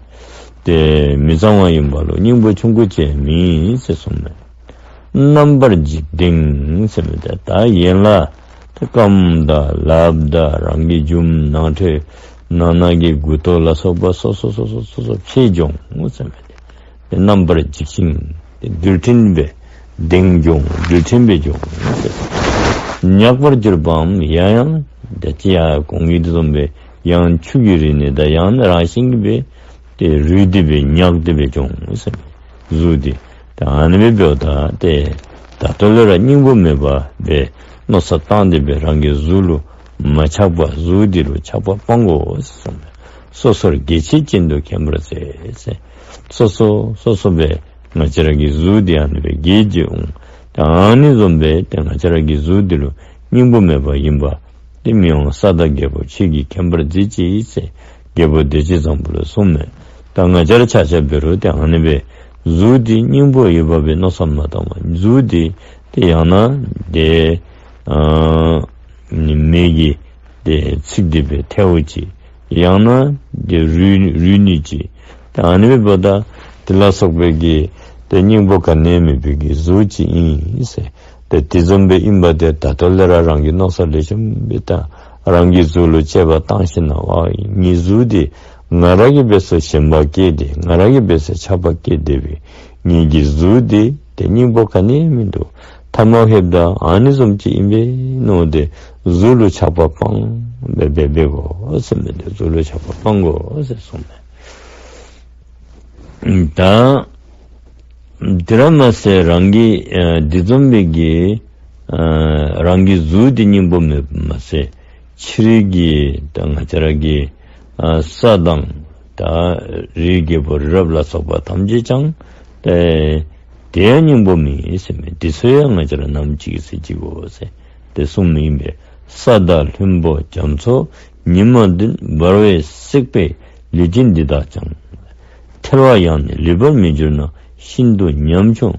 དེ་མི་གཙང་བ་ཡིན་པ་ལུ་སྙིང་པོ་ཆུང་ཀུ་ཅིག་ཡང་མེད་ཟེར་གསུངས་མས། རྣམ་པར་འཇིག་ལྡིང་ཟེར་མི་དེ་ད་ཡན་ལག་དེ་རྐངམ་དང་ལགཔ་དང་རང་གི་མཇུགམ་ནང་ཁྲོལ་ནང་ན་གི་མགུ་ཏོ་ལ་སོགས་པ་སོ་སོ་སོ་སོ་སོ་སོ་ཕྱེ་འགྱོ་འོང་ཟེར་མི་དེ། དེ་རྣམ་པར་འཇིག་ཅིང་དེ་རྡུལ་ཕྲན་སྦེ་ལྡིང་འགྱོ་འོང་། རྡུལ་ཕྲན་སྦེ་འགྱོ་འོང་ཟེར། ཉག་པར་གྱུར་པའམ་ཡང་ཡང་དེ་ཅི་ཡང་གོང་གི་དེ་བཟུམ་སྦེ་ཡང་ཆུ་གིས་རུལ་ནི་དང་ཡང་ན་རང་བཞིན་གྱིས་སྦེ་དེ་རུལ་ཏེ་སྦེ་ཉག་སྟེ་སྦེ་འགྱོ་འོང་ཟེར་མས། གཟུགས་འདི་ད་ཨ་ནི་སྦེ་འབདཝ་ད་དེ་ད་ལྟོ་ལས་ར་སྙིང་པོ་མེད་པ་སྦེ་མནོ་བསམ་བཏང་སྟེ་སྦེ་རང་གི་གཟུགས་ལུ་མ་ཆགས་པ་གཟུགས་འདི་ལུ་ཆགས་པ་སྤང་དགོ་ཟེར་གསུངས་མས། སོ་སོར་དགེ་བྱེད་ཅན་དུ་མཁྱེན་པར་མཛད་ཟེར། སོ་སོ་སོ་སོ་སྦེ་ང་བཅས་ར་གི་གཟུགས་འདི་ཨ་ནི་སྦེ་དགེ་བྱེད་འོང་། ད་ཨ་ནི་བཟུམ་སྦེ་དེ་ང་བཅས་ར་གི་གཟུགས་འདི་ལུ་སྙིང་པོ་མེད་པ་ཡིན་པ་དེ་མི་དབང་ས་བདག་རྒྱལ་པོ་ཁྱེད་ཀྱིས་མཁྱེན་པར་མཛོད་ཅིག་ཟེར་རྒྱལ་པོ་བདེ་སྤྱོད་བཟང་པོ་ལུ་གསུངས་མས། ད་ང་བཅས་ར་ཆ་ཁྱབ་འབད་རུང་དེ་ཨ་ནི་སྦེ་གཟུགས་འདི་སྙིང་པོ་ཡོད་པ་སྦེ་མནོ་བསམ་མ་བཏང་བར་གཟུགས་འདི་དེ་ཡང་ན་དེ་ཨ་མེ་གིས་དེ་ཚིག་སྟེ་སྦེ་ཐལ་བ་ཅིག་ཡང་ན་དེ་རུལ་རུལ་ནི་ཅིག་དེ་ཨ་ནི་སྦེ་འབདཝ་ད་དེ་ལ་སོགས་པའི་གི་དེ་སྙིང་པོ་ག་ནི་ཡང་མེད་པའི་གི་གཟུགས་ཅིག་ཨིན་ཟེར། དེ་དེ་བཟུམ་སྦེ་ཨིན་པ་དེ་ད་ལྟོ་ལས་ར་རང་གི་མནོ་བསམ་ལེགས་ཤོམ་སྦེ་བཏང་། རང་གི་གཟུགས་ལུ་དཔྱད་པ་བཏང་ཞིནམ་ལས་ཨ་ངེའི་གཟུགས་འདི་ང་ར་གིས་འབད་སོ་ཞེན་པ་སྐྱེས་ཏེ་ང་ར་གིས་འབད་སོ་ཆགས་པ་སྐྱེས་ཏེ་སྦེ་ངེའི་གི་གཟུགས་འདི་དེ་སྙིང་པོ་ག་ནི་ཡང་མིན་འདུག། ཐ་མ་ཕེབས་ད་ཨ་ནི་བཟུམ་ཅིག་ཨིན་པས་མནོ་སྟེ་གཟུགས་ལུ་ཆགས་པ་སྤང་སྦེ་འབད་འབད་དགོ་ཟེར་མི་འདི་གཟུགས་ལུ་ཆགས་པ་སྤང་དགོ་ཟེར་གསུངས་མས། ད་དེ་ར་མ་ཟད་རང་གི་ཨ་འདི་བཟུམ་སྦེ་གི་ཨ་རང་གི་གཟུགས་འདི་སྙིང་པོ་མེད་པ་མ་ཟད་ཕྱི་རོལ་གྱི་ད་ང་བཅས་ར་གི་ཨ་ས་དང་ད་རིའི་རྒྱལ་པོ་རི་རབ་ལ་སོགས་པ་ཐམས་ཅད་ཀྱང་ཨེ་དེ་ཡང་སྙིང་པོ་མེན་ཟེར་མས། དེ་ཚུ་ཡང་ང་བཅས་ར་ནམ་ཅིག་གི་ཚེ་འཇིག་དགོ་ཟེར་དེ་གསུངས་མི་ཨིན་པས། ས་དང་ལྷུན་པོ་རྒྱ་མཚོ་ཉི་མ་བདུན། འབར་བས་བསྲེགས་པའི་ལུས་ཅན་འདི་དག་ཀྱང་། ཐལ་བ་ཡང་ནི་ལུས་པར་མི་འགྱུར་ན། ཤིན་ཏུ་ཉམ་ཆུང་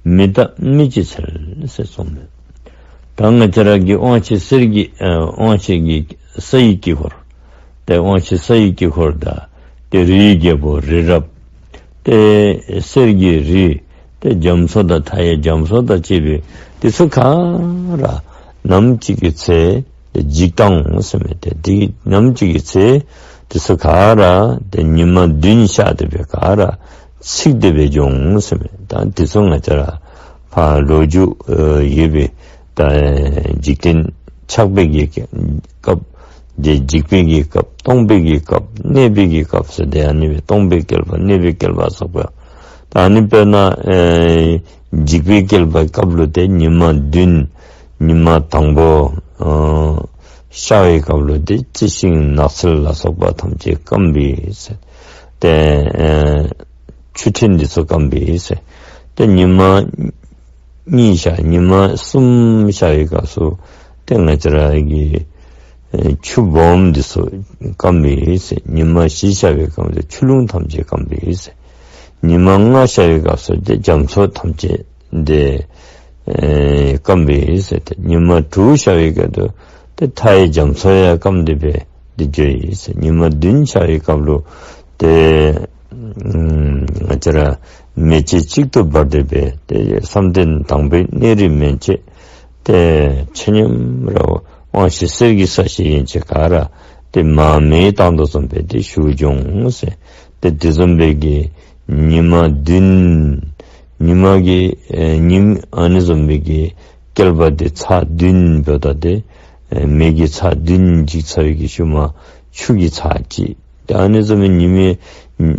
མི་རྟག་མི་ཅི་འཚལ་ཟེར་གསུངས་མས། ད་ང་བཅས་ར་གི་དབང་ཆེ་གསེར་གྱི་ཨ་དབང་ཆེ་གི་ས་ཡི་དཀྱིལ་འཁོར། དེ་དབང་ཆེ་ས་ཡི་དཀྱིལ་འཁོར་དང་དེ་རིའི་རྒྱལ་པོ་རི་རབ། དེ་གསེར་གྱི་རི། དེ་རྒྱ་མཚོ་དང་མཐའ་ཡས་རྒྱ་མཚོ་དང་བཅས་པའི་དེ་ཚུ་ག་ར་ནམ་ཅིག་གི་ཚེ་དེ་འཇིག་ལྟ་འོང་ཟེར་མས། དེ་དེ་ནམ་ཅིག་གི་ཚེ་དེ་ཚུ་ག་ར་དེ་ཉི་མ་བདུན་ཤར་ཏེ་སྦེ་ག་ར་ཚིག་སྟེ་སྦེ་འགྱོ་འོང་ཟེར་མས། ད་དེ་ཚུ་ང་བཅས་ར་ཕར་ལོ་རྒྱུས་ཨ་ཡོད་པའི་ད་འཇིག་རྟེན་ཆགས་པའི་གི་སྐབས། དེ་འཇིག་པའི་གི་སྐབས། སྟོང་པའི་གི་སྐབས། གནས་པའི་གི་སྐབས་ཟེར་དེ་ཨ་ནི་སྦེ་སྟོང་པའི་བསྐལ་པ་གནས་པའི་བསྐལ་པ་སོགས་པ། ད་ཨ་ནི་དཔེར་ན་ཨེ་འཇིག་པའི་བསྐལ་པའི་སྐབས་ལུ་དེ་ཉི་མ་བདུན། ཉི་མ་དང་པོ་ཨ་ཤར་བའི་སྐབས་ལུ་དེ་རྩི་ཤིང་ནགས་ཚལ་ལ་སོགས་པ་ཐམས་ཅད་སྐམ་པས་ཟེར། དེ་ཨེ་ཆུ་ཕྲན་འདི་ཚུ་སྐམ་པས་ཟེར། དེ་ཉི་མ་གཉིས་ཤར། ཉི་མ་གསུམ་ཤར་བའི་སྐབས་སུ་དེ་ང་བཅས་ར་གི་ཨེ་ཆུ་སྦོམ་འདི་ཚུ་སྐམ་པས་ཟེར། ཉི་མ་བཞི་ཤར་བའི་སྐབས་སུ་ཆུ་ཀླུང་ཐམས་ཅད་སྐམ་པས་ཟེར། ཉི་མ་ལྔ་ཤར་བའི་སྐབས་སུ་དེ་རྒྱ་མཚོ་ཐམས་ཅད་དེ་ཨེ་སྐམ་པས་ཟེར། དེ་ཉི་མ་དྲུག་ཤར་བའི་སྐབས་སུ་དེ་མཐའ་ཡས་རྒྱ་མཚོ་ཡང་སྐམ་སྟེ་སྦེ་དེ་འགྱོ་ཡི་ཟེར། ཉི་མ་བདུན་ཤར་བའི་སྐབས་ལུ་དེ་ང་བཅས་ར་མེ་ལྕེ་གཅིག་ཏུ་འབར་ཏེ་སྦེ་དེ་བསམ་གཏན་དང་པོའི་གནས་རིས་མན་ཆད་དེ་ཆ་མཉམ་ར་ དབང་ཤེས་གསེར་གྱི་ས་གཞི་ཡན་ཆད་ག་ར་དེ་མར་མེ་བཏང་དོ་བཟུམ་སྦེ་དེ་ཞུགས་འབྱུང་ཟེར། དེ་དེ་བཟུམ་སྦེ་གི་ཉི་མ་བདུན། ཉི་མ་གི་ཨེ་ཉིམ་ཨ་ནི་བཟུམ་སྦེ་གི་བསྐལ་པ་དེ་ཚར་བདུན་འབདཝ་ད་དེ་ཨེ་མེ་གི་ཚར་བདུན་འཇིག་ཚར་བའི་གི་ཤུལ་མ་ཆུ་གི་ཚར་གཅིག། དེ་ཨ་ནི་བཟུམ་སྦེ་ཉི་མའི་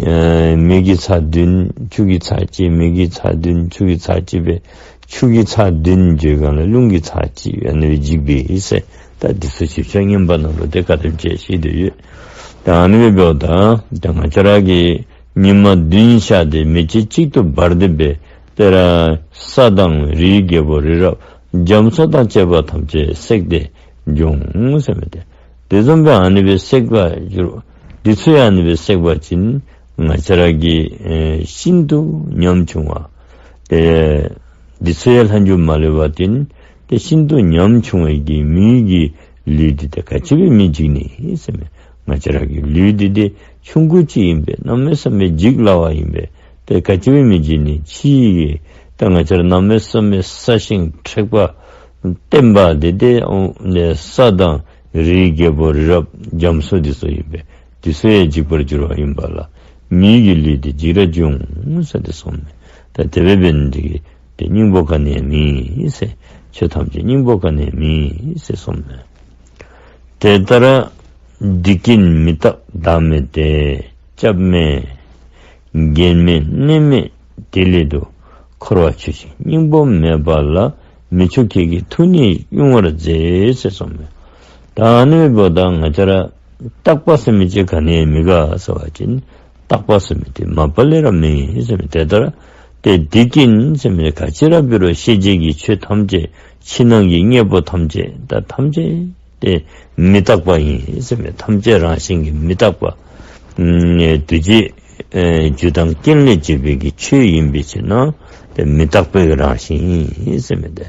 ཨེ་མེ་གི་ཚར་བདུན། ཆུ་གི་ཚར་གཅིག། མེ་གི་ཚར་བདུན། ཆུ་གི་ཚར་གཅིག་སྦེ་ཆུ་གི་ཚར་བདུན་འགྱོ་སྒང་ལ་རླུང་གི་ཚར་གཅིག་ཨ་ནི་སྦེ་འཇིག་པའི་ཟེར། ད་འདི་ཚོ་ཞིབ་ཆ་རྔན་པ་ནང་ལུ་དེ་ག་དེམ་ཅིག་བཤད་དེ་ཡོད། ད་ཨ་ནི་སྦེ་འབདཝ་ད་ད་ང་བཅས་ར་གི་ཉི་མ་བདུན་ཤར་ཏེ་མེ་ལྕེ་གཅིག་ཏུ་འབར་ཏེ་སྦེ་དེ་ར་ས་དང་རིའི་རྒྱལ་པོ་རི་རབ་རྒྱ་མཚོ་དང་བཅས་པ་ཐམས་ཅད་བསྲེགས་ཏེ་འབྱུང་ཟེར་མི་དེ། དེ་བཟུམ་སྦེ་ཨ་ནི་སྦེ་བསྲེགས་པར་འགྱུར། འདི་ཚུ་ཡང་ཨ་ནི་སྦེ་བསྲེགས་པ་ཅིན་ང་བཅས་ར་གི་ཨེ་ཤིན་ཏུ་ཉམ་ཆུང་བ། དེ་འདི་ཚུ་ཡང་ལྷག་རྒྱུ་མ་ལུས་པ་དེ་ནི་དེ་ཤིན་ཏུ་ཉམ་ཆུང་བའི་གི་མིའི་གི་ལུས་འདི་དེ་ག་ཅི་སྦེ་མི་འཇིག་ནི་ཟེར་མས། ང་བཅས་ར་གི་ལུས་འདི་དེ་ཆུང་ཀུ་ཅིག་ཨིན་པས། གནམ་མེད་ས་མེད་འཇིག་སླ་བ་ཨིན་པས། དེ་ག་ཅི་སྦེ་མི་འཇིག་ནི། ཕྱིའི་གི་ད་ང་བཅས་ར་གནམ་མེད་ས་མེད་ས་ཞིང་མཁྲེགས་པ་བརྟན་པ་དེ་དེ་ཨོ་ནས་ས་དང་རིའི་རྒྱལ་པོ་རི་རབ་རྒྱ་མཚོ་འདི་ཚུ་ཨིན་པས། དེ་ཚུ་ཡང་འཇིག་པར་འགྱུར་བ་ཨིན་པ་ལ་མིའི་གི་ལུས་དེ་འཇིག་ར་འབྱུང་ཟེར་ཏེ་གསུངས་མས། ད་དེ་སྦེ་འབད་ནི་དེ་གིས་དེ་སྙིང་པོ་ག་ནི་ཡང་མེད་ཟེར། ཆོས་ཐམས་ཅད་སྙིང་པོ་ག་ནི་ཡང་མེད་ཟེར་གསུངས་མས། དེ་ལྟར་སྡིག་ཀུན་མི་རྟག་བདག་མེད་དེ། སྐྱབས་མེད་རྒན་མེད་གནས་མེད་དེ་སླད་དུ། འཁོར་བ་ཆུ་ཤིང་སྙིང་པོ་མེད་པ་ལ། མི་ཆོག་ཁྱེད་ཀྱི་ཐུགས་ནི་དབྱུང་བར་མཛད་ཟེར་གསུངས་མས། ད་ཨ་ནི་འབདཝ་ད་ང་བཅས་ར་རྟག་པ་ཟེར་མི་ཅིག་ག་ནི་ཡང་མི་དགའ་ཟེར་བ་ཅིན་རྟག་པ་ཟེར་མི་དེ་མ་པ་ལས་ར་མེད་ཟེར་མི་དེ་ལྟར་ཏེ་སྡིག་ཀུན་ཟེར་མི་ག་ཅི་ར་འབད་རུང་ཤེས་བྱའི་གི་ཆོས་ཐམས་ཅད་ཕྱི་ནང་གི་དངོས་པོ་ཐམས་ཅད་ད་ཐམས་ཅད་ཏེ་མི་རྟག་པ་ཨིན་ཟེར་མི་ཐམས་ཅད་རང་བཞིན་གྱིས་མི་རྟག་པ། ཨ་འདུ་བྱེད་ཨེ་རྒྱུ་དང་རྐྱེན་ལས་བྱུང་བའི་གི་ཆོས་ཨིན་པའི་ཕྱིར་ན་ཏེ་མི་རྟག་པའི་གི་རང་བཞིན་ཨིན་ཟེར་མི་དེ།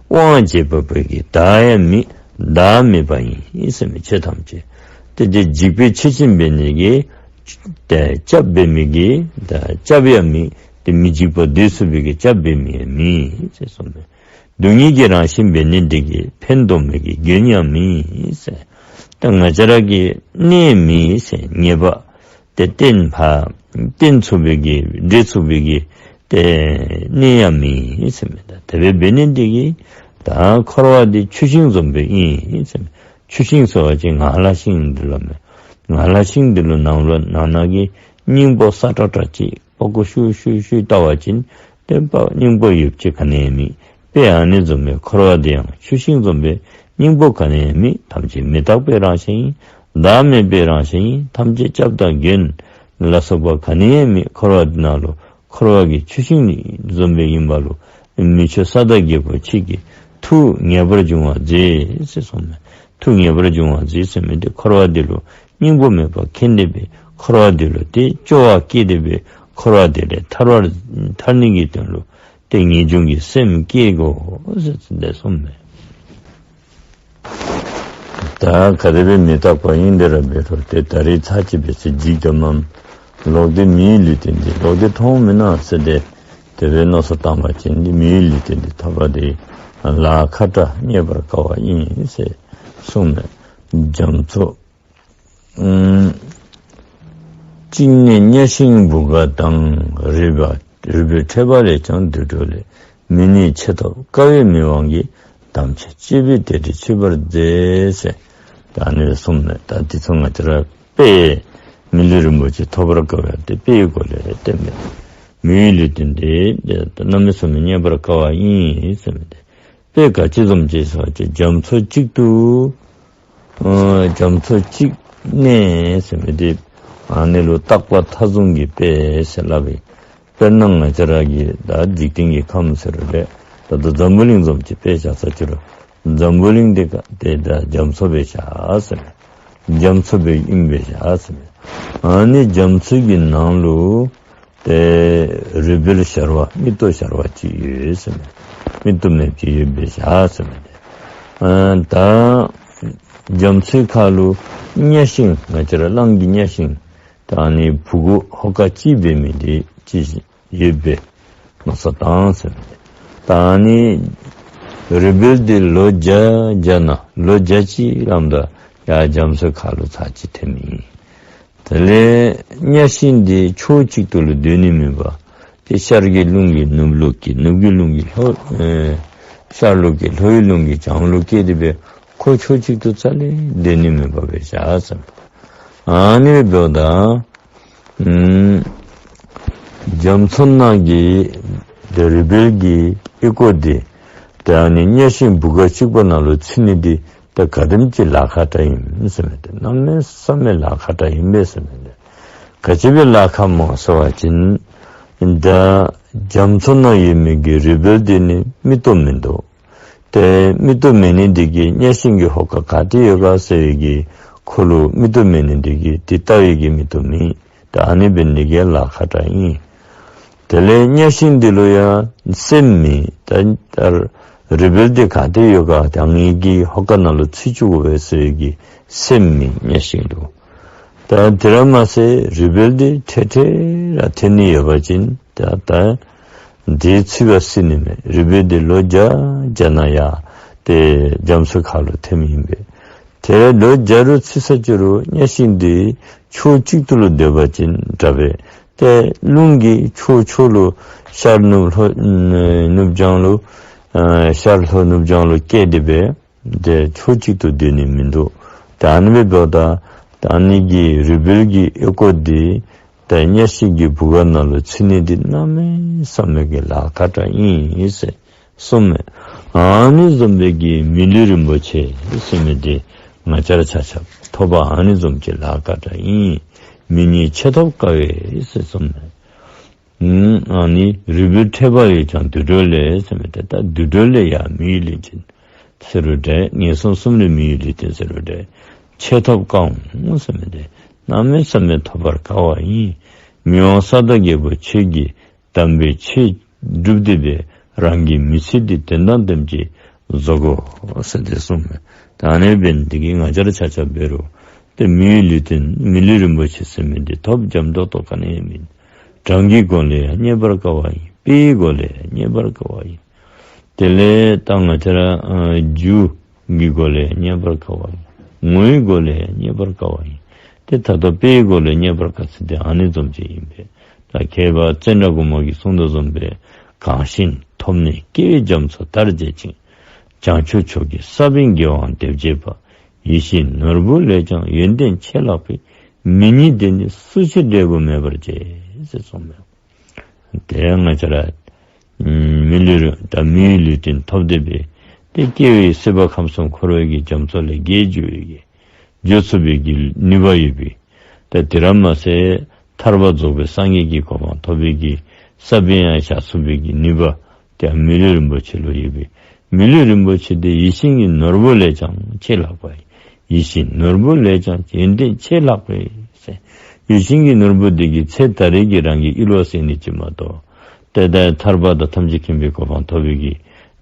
དབང་བྱེད་པ་པོའི་གི་བདག་ཡང་མེད་བདག་མེད་པ་ཨིན་ཟེར་མི་ཆོས་ཐམས་ཅད་ཏེ་དེ་འཇིག་པའི་ཆོས་ཅན་འབད་ནི་གིས་ཏེ་སྐྱབས་འབད་མི་གི་ད་སྐྱབས་ཡང་མེད། ཏེ་མི་འཇིགས་པ་སྡོད་ཚུགས་པའི་གི་སྐྱབས་འབད་མི་ཡང་མེད་ཟེར་གསུངས་མས། སྡུག་བསྔལ་གྱི་རང་བཞིན་འབད་ནི་འདི་གིས། ཕན་འདོགས་མི་གི་མགོན་ཡང་མེད་ཟེར། ད་ང་བཅས་ར་གི་གནས་མེད་ཟེར། ངེས་པ་ཏེ་གཏན་ཕ་གཏན་ཚུགས་པའི་གི་འབྲེལ་ཚུགས་པའི་གི་ཏེ་གནས་ཡང་མེད་ཟེར་མས། ད་དེ་སྦེ་འབད་ནི་འདི་གིས་ད་འཁོར་བ་འདི་ཆུ་ཤིང་བཟུམ་སྦེ་ཨིན་ཟེར་མས། ཆུ་ཤིང་ཟེར་བ་ཅིན་ངང་ལག་ཤིང་འདི་ལུ་མས། ངང་ལག་ཤིང་འདི་ལུ་ནང་ལུ་ནང་ན་གི་སྙིང་པོ་སྲ་ཀྲག་ཀྲ་ཅིག་པགས་ཀོ་ཤུ་ཤུ་ཤུ་བལྟ་བ་ཅིན་ཏེ་པ་སྙིང་པོ་ཡོདཔ་ཅིག་ག་ནི་ཡང་མེད། དཔེ་ཨ་ནི་བཟུམ་སྦེ་འཁོར་བ་འདི་ཡང་ཆུ་ཤིང་བཟུམ་སྦེ་སྙིང་པོ་ག་ནི་ཡང་མེད། ཐམས་ཅད་མི་རྟག་པའི་རང་བཞིན་ཨིན། བདག་མེད་པའི་རང་བཞིན་ཨིན། ཐམས་ཅད་སྐྱབས་དང་མགོན་ལ་སོགས་པ་ག་ནི་ཡང་མེད། འཁོར་བ་འདི་ནང་ལུ་འཁོར་བ་གི་ཆུ་ཤིང་བཟུམ་སྦེ་ཨིན་པ་ལུ་མི་ཆོས་ས་བདག་རྒྱལ་པོ་ཁྱེད་ཀྱི་ཐུགས་མཉེས་པར་འབྱུང་བར་མཛད་ཟེར་གསུངས་མས། ཐུགས་མཉེས་པར་འབྱུང་བར་མཛད་ཟེར་མི་འདི་འཁོར་བ་འདི་ལུ་སྙིང་པོ་མེད་པ་མཁྱེན་ཏེ་སྦེ་འཁོར་བ་འདི་ལུ་ཏེ་སྐྱོ་བ་སྐྱེས་ཏེ་སྦེ་འཁོར་བ་འདི་ལས་ཐར་བར་ཐར་ནི་གི་དོན་ལུ་ཏེ་ངེས་འབྱུང་གི་སེམས་བསྐྱེད་དགོ་ཟེར་ཏེ་གསུངས་མས། ད་ག་དེ་སྦེ་མི་རྟག་པ་ཨིན་དེ་ར་འབད་རུང་ཏེ་ད་རེས་ཚར་གཅིག་འབད་ཚེ་འཇིག་དོ་མས། ལོག་སྟེ་མིའི་ལུས་རྟེན་འདི་ལོག་སྟེ་མཐོང་མི་ནུས་ཟེར་ཏེ་དེ་སྦེ་མནོ་བསམ་བཏང་བ་ཅིན་འདི་མིའི་ལུས་རྟེན་འདི་ཐོབ་པ་འདི་ལཱ་ཁག་དྲགས་རྙེད་པར་དཀའ་བ་ཨིན་ཟེར་གསུངས་མས། རྒྱ་མཚོ་ཨུམ། གཅིག་ནི་གཉའ་ཤིང་བུ་ག་དང་། རུས་པ་རུས་པའི་ཕྲེང་བ་ལས་ཀྱང་དུད་འགྲོ་ལས། མི་ནུས་ཆེ་ཐོབ་དཀའ་བས་མི་དབང་གིས། དམ་ཆོས་སྤྱོད་པའི་དེ་འདྲའི་མཆོད་པར་མཛད་ཟེར། ད་ནི་གསུངས་མས། ད་འདི་ཚོ་ང་བཅས་ར་དཔེ་མི་ལུས་རིན་པོ་ཆེ་ཐོབ་པར་དཀའ་བས་ཏེ་དཔེའི་སྒོ་ལས་བསྟན་པས། མིའི་ལུས་རྟེན་འདི་གནམ་མེད་ས་མེད་རྙེད་པར་དཀའ་བ་ཨིན་ཟེར་མི་འདི། དཔེ་ག་ཅི་བཟུམ་ཅིག་ཟེར་བ་ཅིན་རྒྱ་མཚོ་གཅིག་ཏུ། ཨ་རྒྱ་མཚོ་གཅིག་གནས་ཟེར་མི་འདི་ཨ་ནི་ལུ་རྟག་པ་མཐའ་བཟུང་གི་དཔེ་ཟེར་སླབ་པས། དཔེར་ན་ང་བཅས་ར་གི་ད་འཇིག་རྟེན་གྱི་ཁམས་ཟེར་རུང་ད་ལྟོ་འཛམ་བུ་གླིང་བཟུམ་ཅིག་དཔེ་བཞག་ས་ཅིག་རུང་འཛམ་བུ་གླིང་འདི་ག་ཏེ་ད་རྒྱ་མཚོ་སྦེ་བཞག་ཟེར། རྒྱ་མཚོ་སྦེ་ཨིན་པས་བཞག་ཟེར། ཨ་ནི་རྒྱ་མཚོ་གི་ནང་ལུ་ཏེ་རུས་སྦལ་ཤ་བ་མིག་ཏོ་ཤ་བ་ཅིག་ཡོད་ཟེར་མས། མིག་ཏོ་མེདཔ་ཅིག་ཡོད་པས་བཞག་ཟེར་མས། ཨ་ད་རྒྱ་མཚོའི་ཁ་ལུ་གཉའ་ཤིང་ང་བཅས་ར་གླང་གི་གཉའ་ཤིང་ད་ནི་བུ་གུ་ཧོ་ཀ་གཅིག་འབད་མི་འདི་ཅིག་ཡོད་པས་མནོ་བསམ་བཏང་ཟེར་མས། ད་ནི་ རུས་སྦལ་འདི་ལོ་བརྒྱ་བརྒྱ་ན་ལོ་བརྒྱ་གཅིག་ལམ་ད་ཡ་རྒྱ་མཚོའི་ཁ་ལོ་ཚར་གཅིག་ཐེབས་ཡིན། དེ་ལས་གཉའ་ཤིང་འདི་ཕྱོགས་གཅིག་ཏུ་ལ་སྡོད་ནི་མིན་པ། དེ་ཤར་གྱི་རླུང་གིས་ནུབ་ལོགས་ཀྱི་ནུབ་ཀྱི་རླུང་གིས་ལྷོ་ཨེ་ཤར་ལོགས་ཀྱི་ལྷོའི་རླུང་གིས་བྱང་ལོགས་སྐྱེས་ཏེ་བས་ཁོ་ཕྱོགས་གཅིག་ཏུ་རྩ་ལས་སྡོད་ནི་མིན་པ་བས་བྱ་ཟེར། ཨ་ནི་བས་འབདཝ་ད། ཨུམ། རྒྱ་མཚོ་ནང་གི་དེ་རུས་སྦལ་གྱི་ཨི་ཀོ་དེ་དེ་ཨ་ནི་གཉའ་ཤིང་བུ་ག་གཅིག་པ་ནང་ལ་ཚུད་ནི་དེ་ད་ག་དེམ་ཅིག་ལཱ་ཁག་དྲགས་ཡིན་ཟེར་མི་དེ་གནམ་མེད་ས་མེད་ལཱ་ཁག་དྲགས་ཡིན་པས་ཟེར་མི་དེ། ག་ཅི་བས་ལཱ་ཁག་མང་ཟེར་བ་ཅིན། ད་རྒྱ་མཚོ་ནང་ཡོད་མི་གི་རུས་སྦལ་དེ་ནི་མིག་ཏོ་མི་འདུག་དེ་མིག་ཏོ་མེད་ནི་འདི་གིས་གཉའ་ཤིང་གི་ཧོ་ཀ་ག་དེ་ཡོད་ག་ཟེར་བའི་གི་ཁོ་ལུ་མིག་ཏོ་མེད་ནི་འདི་གིས་དེ་ལྟ་བའི་གི་མིག་ཏོ་མེད། ད་ཨ་ནི་འབད་ནི་འདི་གིས་ལཱ་ཁག་དྲགས་ཡིན། དེ་ལས་གཉའ་ཤིང་འདི་ལུ་ཡང་སེམས་མེད། ད་ལྟར་རུས་སྦལ་འདི་ག་དེ་ཡོད་ག་ད་ངེ་གི་ཧོ་ཀ་ནང་ལུ་ཚུད་བཅུག་དགོ་པས་ཟེར་བའི་གི་སེམས་མེད་གཉའ་ཤིང་ལུ། ད་དེ་ར་མ་ཟད་རུས་སྦལ་འདི་འཕྲལ་འཕྲལ་ར་ཐེབས་ནི་ཡོད་པ་ཅིན་ད་ད་དེ་ཚུད་པ་སྲིད་ནི་མེད། རུས་སྦལ་འདི་ལོ་བརྒྱ་བརྒྱ་ན་ཡ་དེ་རྒྱ་མཚོའི་ཁ་ལུ་ཐེབས་ཡིན་པས། དེ་ལོ་བརྒྱ་རུ་ཚུད་ས་ཅི་རུང་གཉའ་ཤིང་འདི་ཕྱོགས་གཅིག་ཏུ་ལུ་སྡོད་པ་ཅིན་འདྲ་བས། དེ་རླུང་གིས་ཕྱོགས་ཕྱོགས་ལུ་ཤར་ནུབ་ལྷོ་ནུབ་བྱང་ལུ་ཤར་ལྷོ་ནུབ་བྱང་ལུ་སྐྱེས་ཏེ་བས། དེ་ཕྱོགས་གཅིག་ཏུ་སྡོད་ནི་མི་འདུག་དེ་ཨ་ནི་འབདཝ་ད་ད་ཨ་ནི་གི་རུས་སྦལ་གྱི་ཨི་ཀོ་འདི་དེ་གཉའ་ཤིང་གི་བུ་ག་ནང་ལུ་ཚུད་ནི་འདི་གནམ་མེད་ས་མེད་ཀྱི་ལཱ་ཁག་དྲགས་ཡིན་ཟེར་གསུངས་མས། ཨ་ནི་བཟུམ་སྦེ་གི་མི་ལུས་རིན་པོ་ཆེ་ཟེར་མི་འདི་ང་བཅས་ར་ཆ་ཁྱབ་ཐོབ་པ་ཨ་ནི་བཟུམ་གྱི་ལཱ་ཁག་དྲགས་ཡིན། མི་ཉིད་ཆེ་ཐོབ་དཀའ་བས་ཟེར་གསུངས་མས། ཨ་ནི་རུས་སྦལ་ཕྲད་པ་ཡོད་ཀྱང་དུད་འགྲོ་ལས་ཟེར་མི་དེ་ལྟར་དུད་འགྲོ་ལས་ཡང་མི་ཡི་ལུས་རྟེན་ཟེར་རུང་འདྲ། ངན་སོང་གསུམ་ལས་མི་ཡི་ལུས་རྟེན་ཟེར་རུང་འདྲ། ཆེ་ཐོབ་དཀའ་འོང་ཟེར་མི་དེ་གནམ་མེད་ས་མེད་ཐོབ་པར་དཀའ་བ་ཡིན། མི་དབང་ས་བདག་རྒྱལ་པོ་ཁྱོད་ཀྱིས་དམ་པའི་ཆོས་བསྒྲུབས་ཏེ་འབད་རང་གི་མི་ཚེ་འདི་དོན་དང་ལྡནམ་ཅིག་བཟོ་དགོ་ཟེར་ཏེ་གསུངས་མས། ད་ཨ་ནི་འབད་ནི་འདི་གིས་ང་བཅས་ར་ཆ་ཁྱབ་འབད་རུང་དེ་མི་ཡི་ལུས་རྟེན་མི་ལུས་རིན་པོ་ཆེ་ཟེར་མི་འདི་ཐོབ་འཇམ་ཏོག་ཏོ་ག་ནི་ཡང་མིན། གྲངས་ཀྱི་སྒོ་ལས་ཡང་རྙེད་པར་དཀའ་བ་ཡིན། དཔེའི་སྒོ་ལས་ཡང་རྙེད་པར་དཀའ་བ་ཡིན། དེ་ལས་ད་ང་བཅས་ར་ཨ་རྒྱུ་གི་སྒོ་ལས་ཡང་རྙེད་པར་དཀའ་བ་ཡིན། ངོ་བོའི་སྒོ་ལས་ཡང་རྙེད་པར་དཀའ་བ་ཡིན། དེ་ད་ལྟོ་དཔེའི་སྒོ་ལས་རྙེད་པར་དཀའ་ཚུལ་དེ་ཨ་ནི་བཟུམ་ཅིག་ཡིན་པས། ད་མཁས་པ་ཙནྡྲ་གོ་མ་གིས་གསུངས་དོ་བཟུམ་སྦེ་གང་ཞིག་ཐོབ་ནས་སྐྱེ་བོའི་རྒྱ་མཚོ་དར་བྱེད་ཅིང་། བྱང་ཆུབ་མཆོག་གི་ས་བོན་དགེ་བའང་འདེབས་བྱེད་པ། ཡིད་བཞིན་ནོར་བུ་ལས་ཀྱང་ཡོན་ཏན་ཆེ་ལྷག་པའི། མི་ཉིད་དེ་ནི་སུ་ཞིག་འབྲས་བུ་མེད་པར་བྱེད་ཟེར་གསུངས་མས། དེ་ང་བཅས་ར་མི་ལུས་རུ་ད་མི་ཡི་ལུས་རྟེན་ཐོབ་སྟེ་འབད་དེ་སྐྱེ་བོའི་སྲིད་པ་ཁམས་གསུམ་འཁོར་བའི་གི་རྒྱ་མཚོ་ལས་བརྒལ་འགྱོ་བའི་གི་འགྱོ་ཚུགས་པའི་གི་ནུས་པ་ཡོད་པའི། ད་དེ་ར་མ་ཟད་ཐར་པ་རྫོགས་པའི་སངས་རྒྱས་ཀྱི་གོ་འཕང་ཐོབ་པའི་གི་ས་བོན་ཡང་བཞག་ཚུགས་པའི་གི་ནུས་པ་དེ་མི་ལུས་རིན་པོ་ཆེ་ལུ་ཡོད་པས། མི་ལུས་རིན་པོ་ཆེ་དེ་ཡིད་བཞིན་གྱི་ནོར་བུ་ལས་ཀྱང་ཆེས་ལྷག་པ་ཡིན། ཡིད་བཞིན་ནོར་བུ་ལས་ཀྱང་ཡོན་ཏན་ཆེས་ལྷག་པའི་ཟེར། ཡིད་བཞིན་གྱི་ནོར་བུ་དེ་གིས་ཚེ་ད་རེས་ཀྱི་རང་གི་ཨི་ལོ་ཟེར་ནི་ཅིག་མ་གཏོགས། དེ་ལྟར་ཐར་པ་དང་ཐམས་ཅད་མཁྱེན་པའི་གོ་འཕང་ཐོབ་པའི་གི་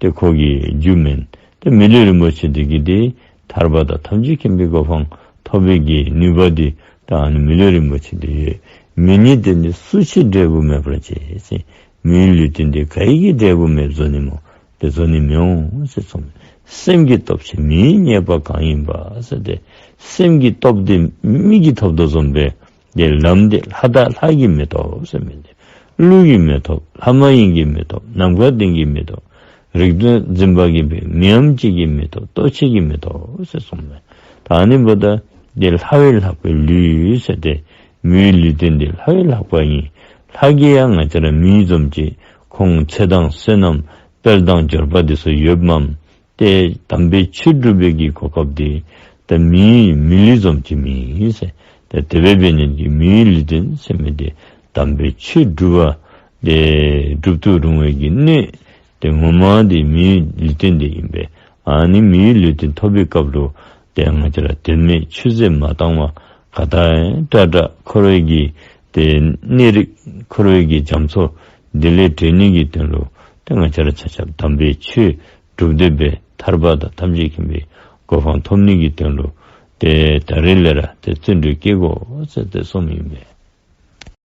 དེ་ཁོ་གི་རྒྱུ་མིན། དེ་མི་ལུས་རིན་པོ་ཆེ་དེ་གིས་དེ་ཐར་པ་དང་ཐམས་ཅད་མཁྱེན་པའི་གོ་འཕང་ཐོབ་པའི་གི་ནུས་པ་དེ་ད་ཨ་ནི་མི་ལུས་རིན་པོ་ཆེ་དེ་ཡོད། མི་ཉིད་དེ་ནི་སུ་ཞིག་འབྲས་བུ་མེད་པར་བྱེད་ཟེར། མི་ཡི་ལུས་རྟེན་དེ་ག་ཡི་གི་འབྲས་བུ་མེད་བཟོ་ནི་མོ། དེ་བཟོ་ནི་མི་འོང་ཟེར་གསུངས། སེམས་ཀྱི་སྟོབས་ཆེ་མི་ཡི་རྙེད་པ་གང་ཡིན་པ་ཟེར་ཏེ། སེམས་ཀྱི་སྟོབས་དེ་མིག་གིས་ཐོབ་དོ་བཟུམ་སྦེ་དེ་ལམ་དེ་ལྷ་དང་ལྷ་གིས་མི་ཐོབ་ཟེར་མི་འདི། ཀླུ་གིས་མི་ཐོབ། ལྷ་མ་ཡིན་གྱིས་མི་ཐོབ། ནམ་མཁའ་ལྡན་གྱིས་མི་ཐོབ། རིག་འཛིན་འཛིན་པ་གིས་མི་མི་འམ་ཅིག་གིས་མི་ཐོབ། ལྟོ་ཆས་ཀྱིས་མི་ཐོབ་ཟེར་གསུངས་མས། ད་ཨ་ནི་འབདཝ་ད་དེ་ལྷ་བས་ལྷག་པའི་ལུས་ཟེར་ཏེ། མི་ཡི་ལུས་རྟེན་དེ་ལྷ་བས་ལྷག་པ་ཡིན། ལྷ་གིས་ཡང་ང་བཅས་ར་མི་ཡི་བཟུམ་ཅིག་ཁོང་ཚེ་དང་བསོད་ནམས་དཔལ་དང་འབྱོར་པ་དེ་ཚུ་ཡོདཔ་མས། དེ་དམ་པའི་ཆོས་སྒྲུབ་པའི་གི་གོ་སྐབས་དེ་ད་མི་ཡི་མི་ལུས་བཟུམ་ཅིག་མེན་ཟེར། དེ་དེ་སྦེ་འབད་ནི་དེ་གིས་མི་ཡི་ལུས་རྟེན་ཟེར་མི་དེ་དམ་པའི་ཆོས་སྒྲུབ་པ་དེ་སྒྲུབ་ཏུ་རུང་བའི་གི་གནས་དེ་ངོ་མ་དེ་མི་ཡི་ལུས་རྟེན་དེ་ཨིན་པས། ཨ་ནི་མི་ཡི་ལུས་རྟེན་ཐོབ་པའི་སྐབས་ལུ་དེ་ང་བཅས་ར་དོན་མེད་ཆུད་ཟོས་མ་བཏང་བར་ག་དང་ཏྲ་ཏྲ་འཁོར་བའི་གི་དེ་གནས་རིགས་འཁོར་བའི་གི་རྒྱ་མཚོ་འདི་ལས་བྲལ་ནི་གི་དོན་ལུ་དེ་ང་བཅས་ར་ཆ་ཁྱབ་དམ་པའི་ཆོས་སྒྲུབ་སྡོད་པའི་ཐར་པ་དང་ཐམས་ཅད་མཁྱེན་པའི་གོ་འཕང་ཐོབ་ནི་གི་དོན་ལུ་དེ་ད་རེས་ལས་ར་དེ་བརྩོན་འགྲུས་བསྐྱེད་དགོ་ཟེར་ཏེ་གསུངམ་ཨིན་པས།